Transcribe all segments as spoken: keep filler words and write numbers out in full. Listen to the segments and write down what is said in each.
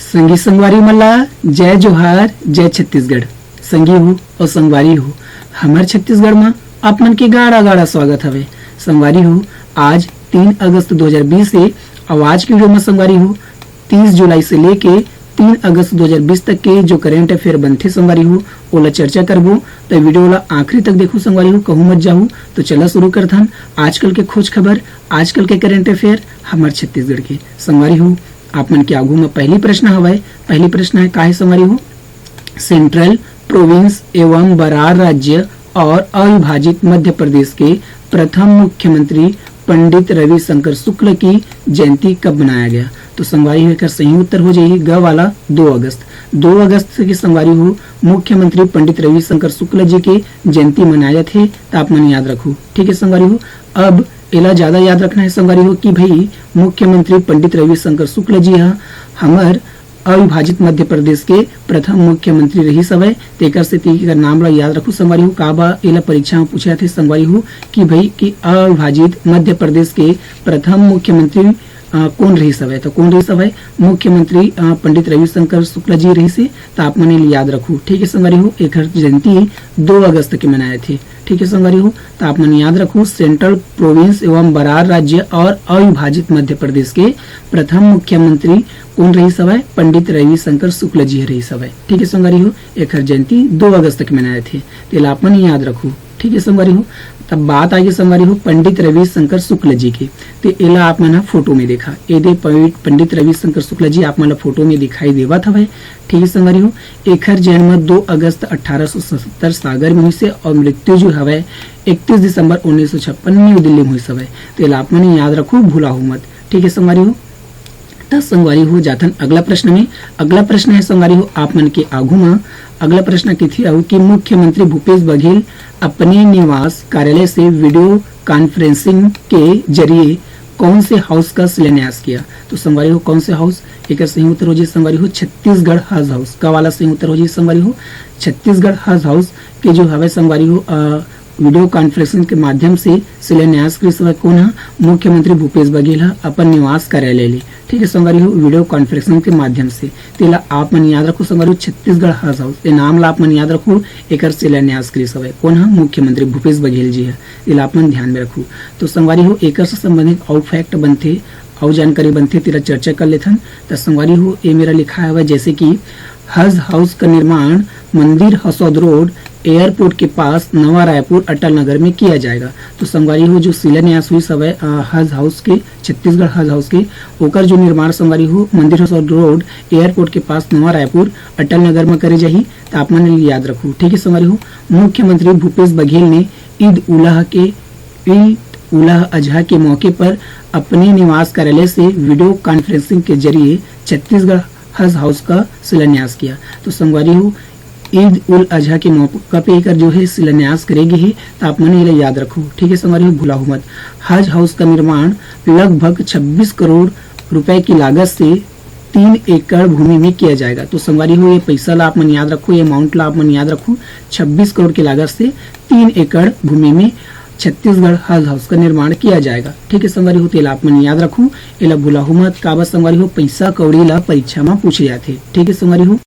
संगी संगवारी मन ला जय जोहार, जय छत्तीसगढ़। संगी हो अउ संगवारी हो, हमर छत्तीसगढ़ म आप मन के गाड़ा गाड़ा स्वागत हवे। संगवारी हो, आज तीन अगस्त दो हज़ार बीस हे अउ आज के वीडियो म संगवारी हो, तीस जुलाई से लेके तीन अगस्त दो हज़ार बीस तक के जो करंट अफेयर बनथे संगवारी हो, ओला चर्चा करबो। त वीडियो ला आखिरी तक देखो संगवारी हो, कहूँ मत जाहू। तो चला शुरू करथन आजकल के खोज खबर, आजकल के करंट अफेयर हमर छत्तीसगढ़ के। संगवारी हो, आप मन के आगू म पहली प्रश्न हवय। पहली प्रश्न है, का है संगवारी हो? सेंट्रल, प्रोविंस एवं बरार राज्य और अविभाजित मध्य प्रदेश के प्रथम मुख्यमंत्री पंडित रविशंकर शुक्ल की जयंती कब मनाया गया? तो संगवारी हो, एकर सही उत्तर हो जाही ग वाला, दो अगस्त। दो अगस्त के संगवारी हो, मुख्यमंत्री पंडित रविशंकर शुक्ल जी के जयंती मनाए जाथे, त आप मन याद रखू। ठीक है संगवारी हो, अब एला ज्यादा याद रखना है संगवारी हो कि भाई, मुख्यमंत्री पंडित रविशंकर शुक्ल जी ह हमर अविभाजित मध्य प्रदेश के प्रथम मुख्यमंत्री रहिस हवय। तेकर सेती एकर नाम ला याद रखू संगवारी हो। का बा, एला परीक्षा में पूछे जाथे संगवारी हो कि भाई, कि अविभाजित मध्य प्रदेश के प्रथम मुख्यमंत्री अ, कोन रहिस हवय? तो कोन रहिस हवय? मुख्यमंत्री अ, पंडित रविशंकर शुक्ल जी रहिस हे। त आप मन एला याद रखू। ठीक है संगवारी हो, एकर जयंती दो अगस्त के मनाए जाथे। ठीक है संगवारी हो, त आप मन याद रखू, सेंट्रल, प्रोविंस एवं बरार राज्य और अविभाजित मध्य प्रदेश के प्रथम मुख्यमंत्री कोन रहिस हवय? पंडित रविशंकर शुक्ल जी रहिस हवय। ठीक है संगवारी हो, एकर जयंती दो अगस्त के मनाए जाथे, तेला आप मन याद रखू। ठीक है संगवारी हो, तब बात आगे संगवारी हो पंडित रविशंकर शुक्ल जी के। ते एला आप मन ह फोटो में देखा, ए दे पं-, पंडित रविशंकर शुक्ल जी आप मन ला फोटो में दिखाई देवत हवय। ठीक है संगवारी हो, एखर जन्म दो अगस्त अठारह सौ सत्तर सागर में होइस हे और मृत्यु जो हवय इकतीस दिसंबर उन्नीस सौ छप्पन नई दिल्ली में होइस हवय। तो एला आप मन याद रखो, भुलाहू मत। ठीक है संगवारी हो, त संगवारी हो जाथन अगला प्रश्न में। अगला प्रश्न है संगवारी हो आप मन के आगू म। अगला प्रश्न कथे अउ कि मुख्यमंत्री भूपेश बघेल अपने निवास कार्यालय से वीडियो कॉन्फ्रेंसिंग के जरिए कौन से हाउस का शिलान्यास किया? तो संगवारी हो कौन से हाउस? एकर सही उत्तर हो जी संगवारी हो छत्तीसगढ़ हज हाउस। का वाला सही उत्तर हो जी संगवारी हो छत्तीसगढ़ हज हाउस के जो हवे संगवारी हो, अ, वीडियो कॉन्फ्रेंसिंग के माध्यम से शिलान्यास करिस हवय कोन ह? मुख्यमंत्री भूपेश बघेल ह अपन निवास कार्यालय ले। ठीक है संगवारी हो, वीडियो कॉन्फ्रेंसिंग के माध्यम से। तेला आप मन याद रखो संगवारी हो, छत्तीसगढ़ हज हाउस, ए नाम ला आप मन याद रखो। एकर शिलान्यास करिस हवय कोन ह? मुख्यमंत्री भूपेश बघेल जी ह। एला आप मन ध्यान में रखो। तो संगवारी हो, एकर से संबंधित अउ फैक्ट बनथे, अउ जानकारी बनथे, तेला चर्चा कर लेथन। त संगवारी हो, ए मेरा लिखा हवय जैसे कि हज हाउस का निर्माण मंदिर हसौद रोड एयरपोर्ट के पास नवा रायपुर अटल नगर में किया जाएगा। तो संगवारी हो, जो शिलान्यास हुई हवय, अ, हज हाउस के, छत्तीसगढ़ हज हाउस के, ओकर जो निर्माण संगवारी हो मंदिर हसौद रोड एयरपोर्ट के पास नवा रायपुर अटल नगर में करे जाही। त आप मन याद रखो। ठीक है संगवारी हो, मुख्यमंत्री भूपेश बघेल ने ईद उलह के ईद उलह अजहा के मौके पर अपने निवास कार्यालय से वीडियो कॉन्फ्रेंसिंग के जरिए छत्तीसगढ़ हज हाउस का शिलान्यास किया। तो संगवारी हो, ईद उल अजहा के मौका पे एकर जो है शिलान्यास करे गे हे, त आप मन एला याद रखो। ठीक है संगवारी हो, भुलाहू मत। हज हाउस का निर्माण लगभग छब्बीस करोड़ रुपए की लागत से तीन एकड़ भूमि में किया जाएगा। तो संगवारी हो, ये पैसा ला आप मन याद रखो, ये अमाउंट ला आप मन याद रखो, छब्बीस करोड़ की लागत से तीन एकड़ भूमि में छत्तीसगढ़ हज हाउस का निर्माण किया जाएगा। ठीक है संगवारी हो, तेला आप मन याद रखो, एला भुलाहू मत। काबर संगवारी हो, पैसा कौड़ी ला परीक्षा में पूछे जाथे। ठीक है संगवारी हो,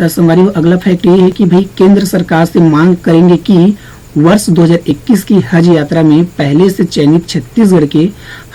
त संगवारी हो, अगला फैक्ट ये है कि भाई केंद्र सरकार से मांग करेंगे कि वर्ष दो हज़ार इक्कीस की हज यात्रा में पहले से चयनित छत्तीसगढ़ के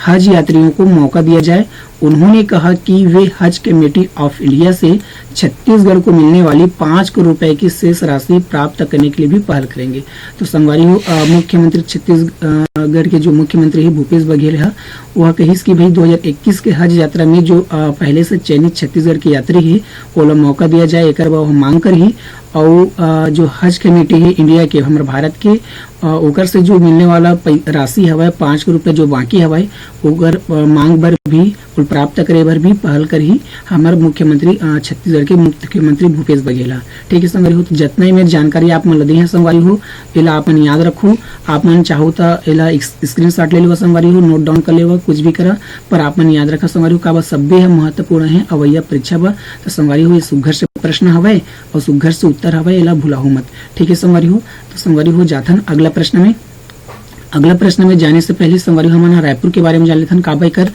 हज यात्रियों को मौका दिया जाए। उन्होंने कहा कि वे हज कमेटी ऑफ इंडिया से छत्तीसगढ़ को मिलने वाली पाँच करोड़ रुपए की शेष राशि प्राप्त करने के लिए भी पहल करेंगे। तो संगवारी हो, अ, मुख्यमंत्री छत्तीसगढ़ के जो मुख्यमंत्री है भूपेश बघेल है, वह कहिस कि भाई दो हज़ार इक्कीस के हज यात्रा में जो, अ, पहले से चयनित छत्तीसगढ़ के यात्री है, ओला मौका दिया जाए, एकर बर वह मांग करही। अउ, अ, जो हज कमेटी है इंडिया के, हमर भारत के, अ, ओकर से जो मिलने वाला पै-, राशि हवय, पाँच करोड़ रुपया जो बाकी हवय, ओकर, अ, मांग बर भी, ओला प्राप्त करे बर भी पहल करही हमर मुख्यमंत्री, अ, छत्तीसगढ़ के मुख्यमंत्री भूपेश बघेल ह। ठीक है संगवारी हो, तो जतना ही मेर जानकारी आप मन ल दे हन संगवारी हो, एला आप मन याद रखू। आप मन चाहो त एला एक स्क्रीनशॉट ले लेवा संगवारी हो, नोट डाउन कर लेवा, कुछ भी करा, पर आप मन याद रखा संगवारी हो, काबर सब्बे ह महत्वपूर्ण है अवैया परीक्षा बर। तो संगवारी हो, ये सुघर से प्रश्न हवय और सुघर से उत्तर हवय, एला भुलाहू मत। ठीक है संगवारी हो, तो संगवारी हो जाथन अगला प्रश्न में। अगला प्रश्न में जाने से पहले संगवारी हो, हमन ह रायपुर के बारे में जान लेथन, काबर एकर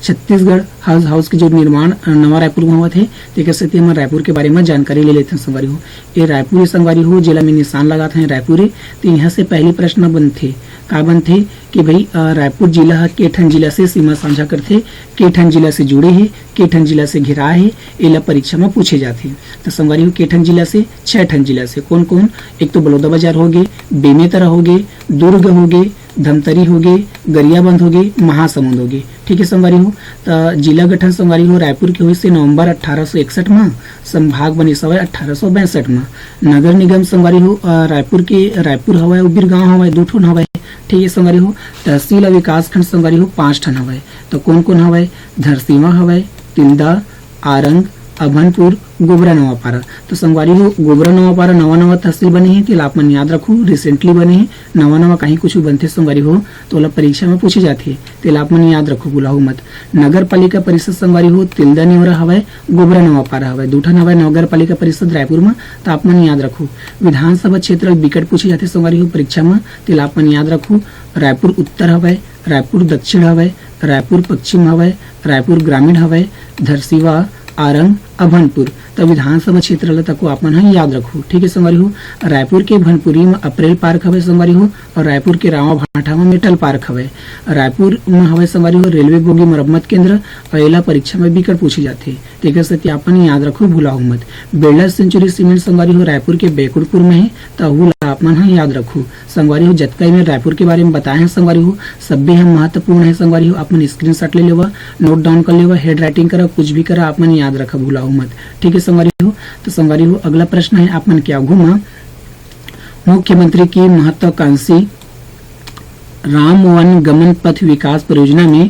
छत्तीसगढ़ हज हाउस के जो निर्माण, अ, नवा रायपुर में होवत हे, तेकर सेती हमन रायपुर के बारे में जानकारी ले लेथन संगवारी हो। ये रायपुर हे संगवारी हो, जेला मैं निशान लगात हन रायपुर हे। तो यहाँ से पहली प्रश्न बनथे, का बनथे कि भाई, अ, रायपुर जिला ह के ठन जिला से सीमा साझा करथे, के ठन जिला से जुड़े हे, के ठन जिला से घेराए हे, एला परीक्षा में पूछे जाथे। तो संगवारी हो, के ठन जिला से, छह ठन जिला से। कौन कौन? एक तो बलौदाबाजार होगे, बेमेतरा होगे, दुर्ग होगे, धमतरी होगे, गरियाबंद होगे, महासमुंद होगे। ठीक है संगवारी हो, त जिला गठन संगवारी हो रायपुर के होइस हे नवंबर अट्ठारह सौ इकसठ मा, संभाग बनिस हवय अट्ठारह सौ बासठ मा। नगर निगम संगवारी हो, अ, रायपुर के, रायपुर हवय अउ बिरगांव हवय, दू ठन हवय। ठीक है संगवारी हो, तहसील अउ विकास खंड संगवारी हो पांच ठन हवय। त कोन कोन हवय? धरसीवा हवय, तिल्दा, आरंग, अभनपुर, गोबरा नवापारा। तो संगवारी हो, गोबरा नवापारा नवा नवा तहसील बने हे, तेला आप मन याद रखू, recently बने हे, नवा नवा कहीं कुछ बनथे संगवारी हो, तो ओला परीक्षा में पूछे जाथे, तेला आप मन याद रखू, भुलाहू मत। नगर पालिका परिषद संगवारी हो, तिल्दा नेवरा हवय, गोबरा नवापारा हवय, दू ठन हवय नगर पालिका परिषद रायपुर में, तो आप मन याद रखू। विधानसभा क्षेत्र बिकट पूछे जाथे संगवारी हो परीक्षा में, तेला आप मन याद रखू। रायपुर उत्तर हवय, रायपुर दक्षिण हवय, रायपुर पश्चिम हवय, रायपुर ग्रामीण हवय, धरसीवा, आरंग, अभनपुर। त विधानसभा क्षेत्र ल तको आप मन ह याद रखू। ठीक है संगवारी हो, रायपुर के भनपुरी म अप्रैल पार्क हवय संगवारी हो, और रायपुर के रावा भाठा म मेटल पार्क हवय। रायपुर म हवय संगवारी हो रेलवे बोगी मरम्मत केंद्र, और एला परीक्षा में बिकट पूछे जाथे, तेकर सेती आप मन याद रखू, भुलाहू मत। बिरला सेंचुरी सीमेंट संगवारी हो रायपुर के बैकुंठपुर में हे, त ओहू ला आप मन ह याद रखू। संगवारी हो, जतका मैं रायपुर के बारे में बताए हंव संगवारी हो, सब्बे ह महत्वपूर्ण हे संगवारी हो। आप मन screenshot ले लेवा, note down कर लेवा, handwriting करा, कुछ भी करा, आप मन याद रखा, भुलाहू मत। ठीक है संगवारी हो, तो संगवारी हो, अगला प्रश्न हे आप मन के आगू म, मुख्यमंत्री की महत्वाकांक्षी राम वन गमन पथ विकास परियोजना में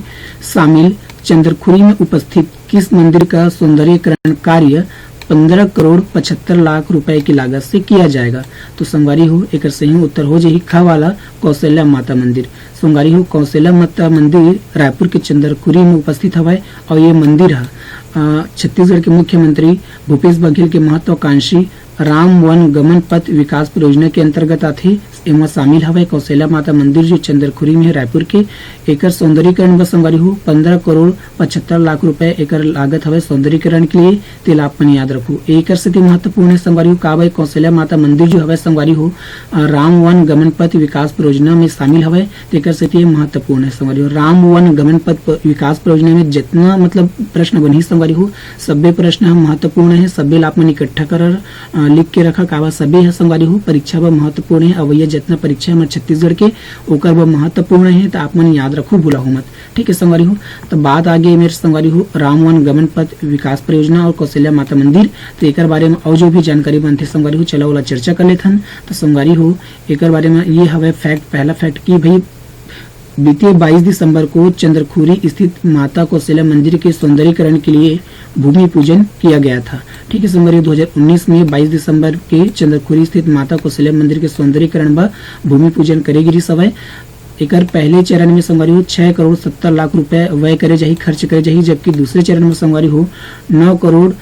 शामिल चंद्रखुरी में उपस्थित किस मंदिर का सौंदर्यीकरण कार्य पन्द्रह करोड़ पचहत्तर लाख रुपए की लागत से किया जाएगा? तो संगवारी हो, एकर सही उत्तर हो जाही ख वाला, कौशल्या माता मंदिर। संगवारी हो, कौशल्या माता मंदिर रायपुर के चंद्रखुरी में उपस्थित हवय और ये मंदिर ह, अ, छत्तीसगढ़ के मुख्यमंत्री भूपेश बघेल के महत्वाकांक्षी राम वन गमन पथ विकास परियोजना के अंतर्गत आथे। एमा शामिल हवय कौशल्या माता मंदिर, जो चंद्रखुरी में हे रायपुर के। एकर सौंदर्यीकरण बर संगवारी हो पन्द्रह करोड़ पचहत्तर लाख रुपए एकर लागत हवय सौंदर्यीकरण के लिए, तेला आप मन याद रखू। एकर सेती महत्वपूर्ण हे संगवारी हो, काबर कौशल्या माता मंदिर जो हवय संगवारी हो, अ, राम वन गमन पथ विकास परियोजना में शामिल हवय, तेकर सेती ये महत्वपूर्ण हे संगवारी हो। राम वन गमन पथ प-, विकास परियोजना में जितना मतलब प्रश्न बनही संगवारी हो, सब्बे प्रश्न ह महत्वपूर्ण हे, सब्बे ला आप मन इकट्ठा कर, अ, लिख के रखा, काबर सब्बे ह संगवारी हो परीक्षा बर महत्वपूर्ण हे। अवैया जितना परीक्षा हे हमर छत्तीसगढ़ के, ओकर बर महत्वपूर्ण हे, त आप मन याद रखू, भुलाहू मत। ठीक है संगवारी हो, तो बात आगे मेरे संगवारी हो राम वन गमन पथ विकास परियोजना और कौशल्या माता मंदिर। तो एकर बारे में और जो भी जानकारी बनथे संगवारी हो, चला ओला चर्चा कर लेथन। तो संगवारी हो, एकर बारे में ये हवय fact, पहला fact कि भाई बीते बाईस दिसंबर को चंद्रखुरी स्थित माता कौशल्या मंदिर के सौंदर्यीकरण के लिए भूमि पूजन किया गया था। ठीक है संगवारी, दो हज़ार उन्नीस में बाईस दिसंबर के चंद्रखुरी स्थित माता कौशल्या मंदिर के सौंदर्यीकरण बर भूमि पूजन करे गिरिस हवय। एकर पहले चरण में संगवारी हो छह करोड़ सत्तर लाख रुपए व्यय करे जाही, खर्च करे जाही, जबकि दूसरे चरण में संगवारी हो नौ करोड़,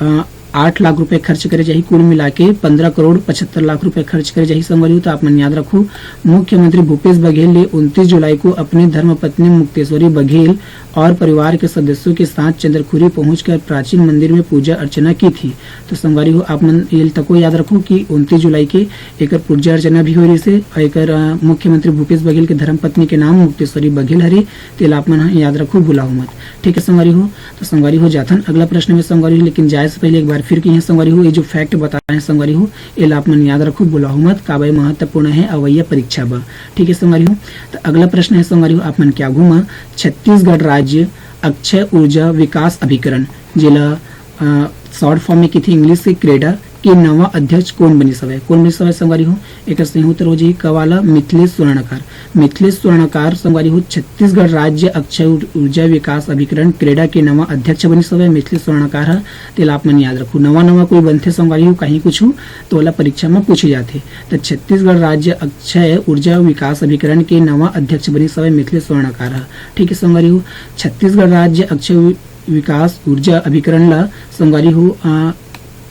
अ, आठ लाख रुपए खर्च करे जाही। कुल मिला के पन्द्रह करोड़ पचहत्तर लाख रुपए खर्च करे जाही संगवारी हो। तो आप मन याद रखू, मुख्यमंत्री भूपेश बघेल ने उनतीस जुलाई को अपनी धर्मपत्नी मुक्तेश्वरी बघेल और परिवार के सदस्यों के साथ चंद्रखुरी पहुंचकर प्राचीन मंदिर में पूजा अर्चना की थी। तो संगवारी हो, आप मन ये तको याद रखू कि उनतीस जुलाई के एकर पूजा अर्चना भी होय रहिसे और एकर, अ, मुख्यमंत्री भूपेश बघेल के धर्मपत्नी के नाम मुक्तेश्वरी बघेल हरे, तेला आप मन ह याद रखू, भुलाहू मत। ठीक है संगवारी हो, तो संगवारी हो जाथन अगला प्रश्न में संगवारी हो, लेकिन जाए से पहले एक बार फिर कहिए संगवारी हो, ये जो fact बताए हैं संगवारी हो, एला आप मन याद रखू, भुलाहू मत, काबर महत्वपूर्ण हे अवैया परीक्षा बर। ठीक है संगवारी हो, तो अगला प्रश्न हे संगवारी हो, आप मन के आगू म छत्तीसगढ़ राज्य अक्षय ऊर्जा विकास अभिकरण, जेला, अ, short form में कथे English से क्रेडा, के नवा अध्यक्ष कोन बनिस हवय? कोन बनिस हवय संगवारी हो? एकर सही उत्तर हो जाही क वाला, मिथिलेश स्वर्णकार। मिथिलेश स्वर्णकार संगवारी हो छत्तीसगढ़ राज्य अक्षय ऊर-, ऊर्जा विकास अभिकरण क्रेडा के नवा अध्यक्ष बनिस हवय मिथिलेश स्वर्णकार ह। तेला आप मन याद रखू, नवा नवा कोई बनथे संगवारी हो कहीं कुछ, तो ओला परीक्षा में पूछे जाथे। त छत्तीसगढ़ राज्य अक्षय ऊर्जा विकास अभिकरण के नवा अध्यक्ष बनिस हवय मिथिलेश स्वर्णकार ह। ठीक है संगवारी हो, छत्तीसगढ़ राज्य अक्षय उ-, विकास ऊर्जा अभिकरण ला संगवारी हो, अ,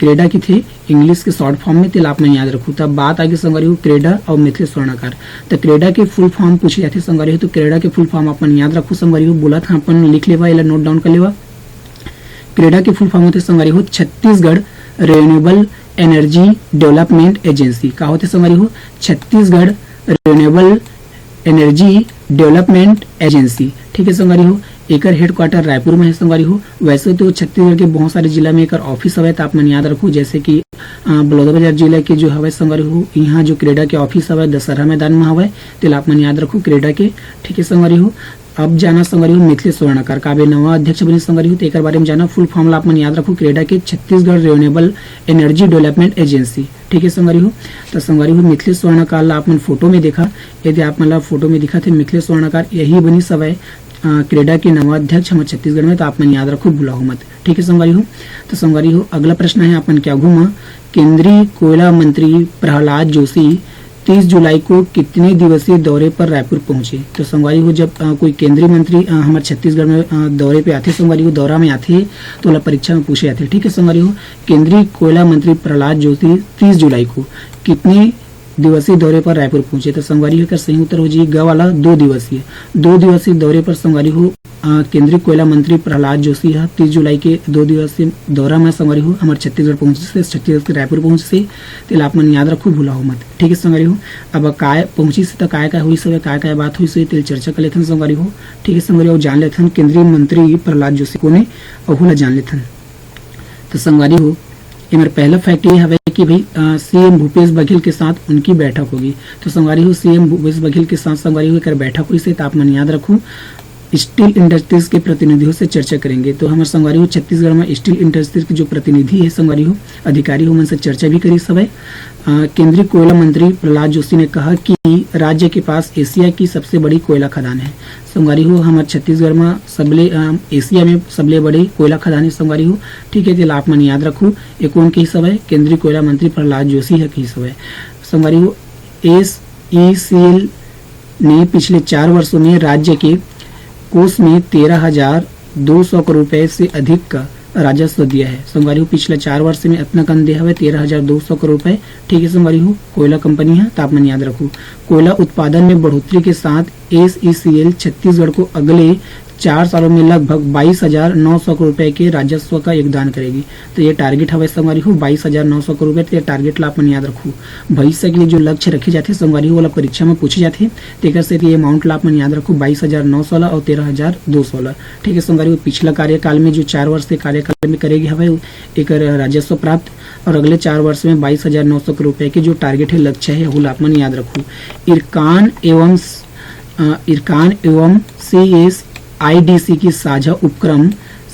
क्रेडा किथे इंग्लिश के शॉर्ट फॉर्म में, तेला आप मन याद रखू। तब बात आगे संगवारी हो क्रेडा और मिथलेश स्वर्णाकार। तो क्रेडा के फुल फॉर्म पूछे जाथे संगवारी हो, तो क्रेडा के फुल फॉर्म आप मन याद रखू संगवारी हो। बोलत हन, अपन लिख लेवा, एला नोट डाउन कर लेवा। क्रेडा के फुल फॉर्म होथे संगवारी हो Chhattisgarh renewable energy development agency. का होथे संगवारी हो? Chhattisgarh renewable energy development agency. ठीक है संगवारी हो, एकर हेडक्वार्टर रायपुर में है संगवारी हो। वैसे तो छत्तीसगढ़ के बहुत सारे जिला में एकर ऑफिस हवय, तो आप मन याद रखू, जैसे कि अ, बलौदाबाजार जिला के जो हवय संगवारी हो, यहाँ जो क्रेडा के ऑफिस हवय दशहरा मैदान में हवय, तेला आप मन याद रखू क्रेडा के। ठीक है संगवारी हो, अब जाना संगवारी हो मिथलेश स्वर्णाकार काबर नवा अध्यक्ष बने संगवारी हो, तो एकर बारे में जाना। फुल फॉर्म ला आप मन याद रखू, क्रेडा के Chhattisgarh renewable energy development agency. ठीक है संगवारी हो, तो संगवारी हो मिथलेश स्वर्णाकार ला आप मन फोटो में देखा, यदि आप मन ला फोटो में दिखत हे मिथलेश स्वर्णाकार, यही बनिस हवय अ, क्रेडा के नवा अध्यक्ष हमर छत्तीसगढ़ में, तो आप मन याद रखू, भुलाहू मत। ठीक है संगवारी हो, तो संगवारी हो अगला प्रश्न है अपन के आगू में, केंद्रीय कोयला मंत्री प्रहलाद जोशी तीस जुलाई को कितने दिवसीय दौरे पर रायपुर पहुंचे? तो संगवारी हो जब अ, कोई केंद्रीय मंत्री अ, हमर छत्तीसगढ़ में अ, दौरे पे आथे संगवारी हो, दौरा में आथे, तो ओला परीक्षा में पूछे जाथे। ठीक है संगवारी हो, केंद्रीय कोयला मंत्री प्रहलाद जोशी तीस जुलाई को कितने दिवसीय दौरे पर रायपुर पहुंचे? तो संगवारी हो एकर सही उत्तर हो जी ग वाला, दो दिवसीय। दो दिवसीय दौरे पर संगवारी हो अ, केंद्रीय कोयला मंत्री प्रहलाद जोशी ह तीस जुलाई के दो दिवसीय दौरा में संगवारी हो हमर छत्तीसगढ़ पहुंचिस हे, छत्तीसगढ़ के रायपुर पहुंचिस हे, तेला आप मन याद रखू, भुलाहू मत। ठीक है संगवारी हो, अब काय पहुंचिस हे त काय काय होइस हवय, काय काय बात होइस हवय, तेल चर्चा कर लेथन संगवारी हो। ठीक है संगवारी हो, जान लेथन केंद्रीय मंत्री प्रहलाद जोशी कोन ए, अहू ला जान लेथन। तो संगवारी हो, ये मेरा पहला फैक्ट ये हवे कि भाई सीएम भूपेश बघेल के साथ उनकी बैठक होगी। तो संगवारी हो, सीएम भूपेश बघेल के साथ संगवारी हो एकर बैठक होइस हे, तो आप मन याद रखू, स्टील इंडस्ट्रीज के प्रतिनिधियों से चर्चा करेंगे। तो हमर संगवारी हो छत्तीसगढ़ में स्टील इंडस्ट्रीज के जो प्रतिनिधि है संगवारी हो, अधिकारी हो, मन से चर्चा भी करिस हवय। अ, केंद्रीय कोयला मंत्री प्रहलाद जोशी ने कहा कि राज्य के पास एशिया की सबसे बड़ी कोयला खदान है। संगवारी हो, हमर छत्तीसगढ़ में सबले अ, एशिया में सबले बड़े कोयला खदान है संगवारी हो। ठीक है, तेला आप मन याद रखू। ये कोन कहिस हवय? केंद्रीय कोयला मंत्री प्रहलाद जोशी ह कहिस हवय। संगवारी हो, एसईसीएल ने पिछले चार वर्षों में राज्य के कोष में तेरह हजार दो सौ करोड़ रुपए से अधिक का राजस्व दिया है। संगवारी हो, पिछले चार वर्ष में अतना कन दे हवय, तेरह हजार दो सौ करोड़ रुपए। ठीक है संगवारी हो, कोयला कंपनी है, तो आप मन याद रखू। कोयला उत्पादन में बढ़ोतरी के साथ एसईसीएल छत्तीसगढ़ को अगले चार सालों में लगभग बाईस हजार नौ सौ करोड़ रुपए के राजस्व का योगदान करेगी। तो ये टारगेट हवय संगवारी हो, बाईस हजार नौ सौ करोड़ रुपए। तो ये टारगेट ला अपन याद रखू। भविष्य के लिए जो लक्ष्य रखे जाते संगवारी हो, ओला परीक्षा में पूछे जाते, तेकर सेती ये अमाउंट ला अपन याद रखू, बाईस हजार नौ सौ ला और तेरह हजार दो सौ ला। ठीक है संगवारी हो, पिछला कार्यकाल में जो चार वर्ष के कार्यकाल में करे गे हवय एकर राजस्व प्राप्त, और अगले चार वर्ष में बाईस हजार नौ सौ करोड़ रुपए के जो टारगेट है, लक्ष्य है, ओला अपन याद रखू। इरकान एवं स-, अ, इरकान एवं सीएसआईडीसी की साझा उपक्रम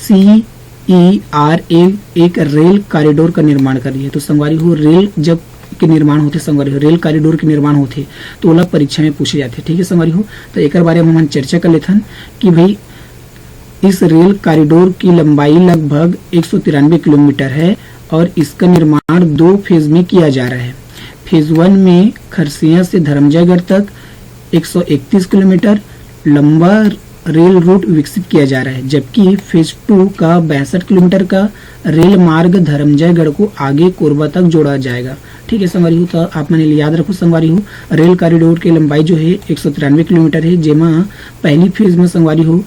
सीईआरएल एक रेल कॉरिडोर का निर्माण कर रही है। तो संगवारी हो, रेल जब के निर्माण होथे संगवारी हो, रेल कॉरिडोर के निर्माण होथे, तो ओला परीक्षा में पूछे जाथे। ठीक है संगवारी हो, तो एकर बारे में हमन चर्चा कर लेथन कि भाई इस रेल कॉरिडोर की लंबाई लगभग एक सौ तिरानवे किलोमीटर है और इसका निर्माण दो फेज में किया जा रहा है। फेज वन में खरसिया से धरमजयगढ़ तक एक सौ इकतीस किलोमीटर लंबा रेल रूट विकसित किया जा रहा है, जबकि फेज टू का बासठ किलोमीटर का रेल मार्ग धरमजयगढ़ को आगे कोरबा तक जोड़ा जाएगा। ठीक है संगवारी हो, तो आप मन याद रखो संगवारी हो, रेल कॉरिडोर की लंबाई जो है एक सौ तिरानवे किलोमीटर है, जेमा पहली फेज में संगवारी हो, अ,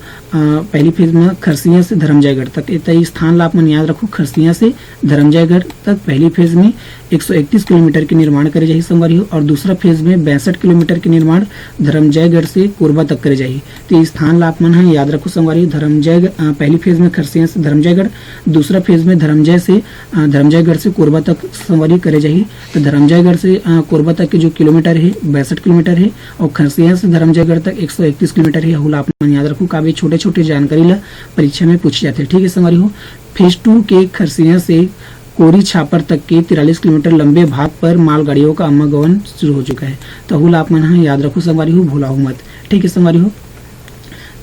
पहली फेज में खरसिया से धरमजयगढ़ तक, ये स्थान ला आप मन याद रखो, खरसिया से धरमजयगढ़ तक पहली फेज में एक सौ इकतीस किलोमीटर के निर्माण करे जाही संगवारी हो, और दूसरा फेज में बासठ किलोमीटर के निर्माण धरमजयगढ़ से कोरबा तक करे जाही। तो ये स्थान ला आप मन ह याद रखो संगवारी हो, धरमजयगढ़, अ, पहली फेज में खरसिया से धरमजयगढ़, दूसरा फेज में धरमजय से, अ, धरमजयगढ़ से कोरबा तक संगवारी करे जाही। तो धरमजयगढ़ से, अ, कोरबा तक के जो किलोमीटर है, बासठ किलोमीटर है, और खरसिया से धरमजयगढ़ तक एक सौ इकतीस किलोमीटर है। ओला आप मन याद रखो, काबर छोटे-छोटे जानकारी ला परीक्षा में पूछे जाथे। ठीक है संगवारी हो, फेज टू के खरसिया से कोरी छापर तक के तिरालीस किलोमीटर लंबे भाग पर मालगाड़ियों का आवागमन शुरू हो चुका है। तो ओला आप मन ह याद रखो संगवारी हो, भुलाहू मत। ठीक है संगवारी हो,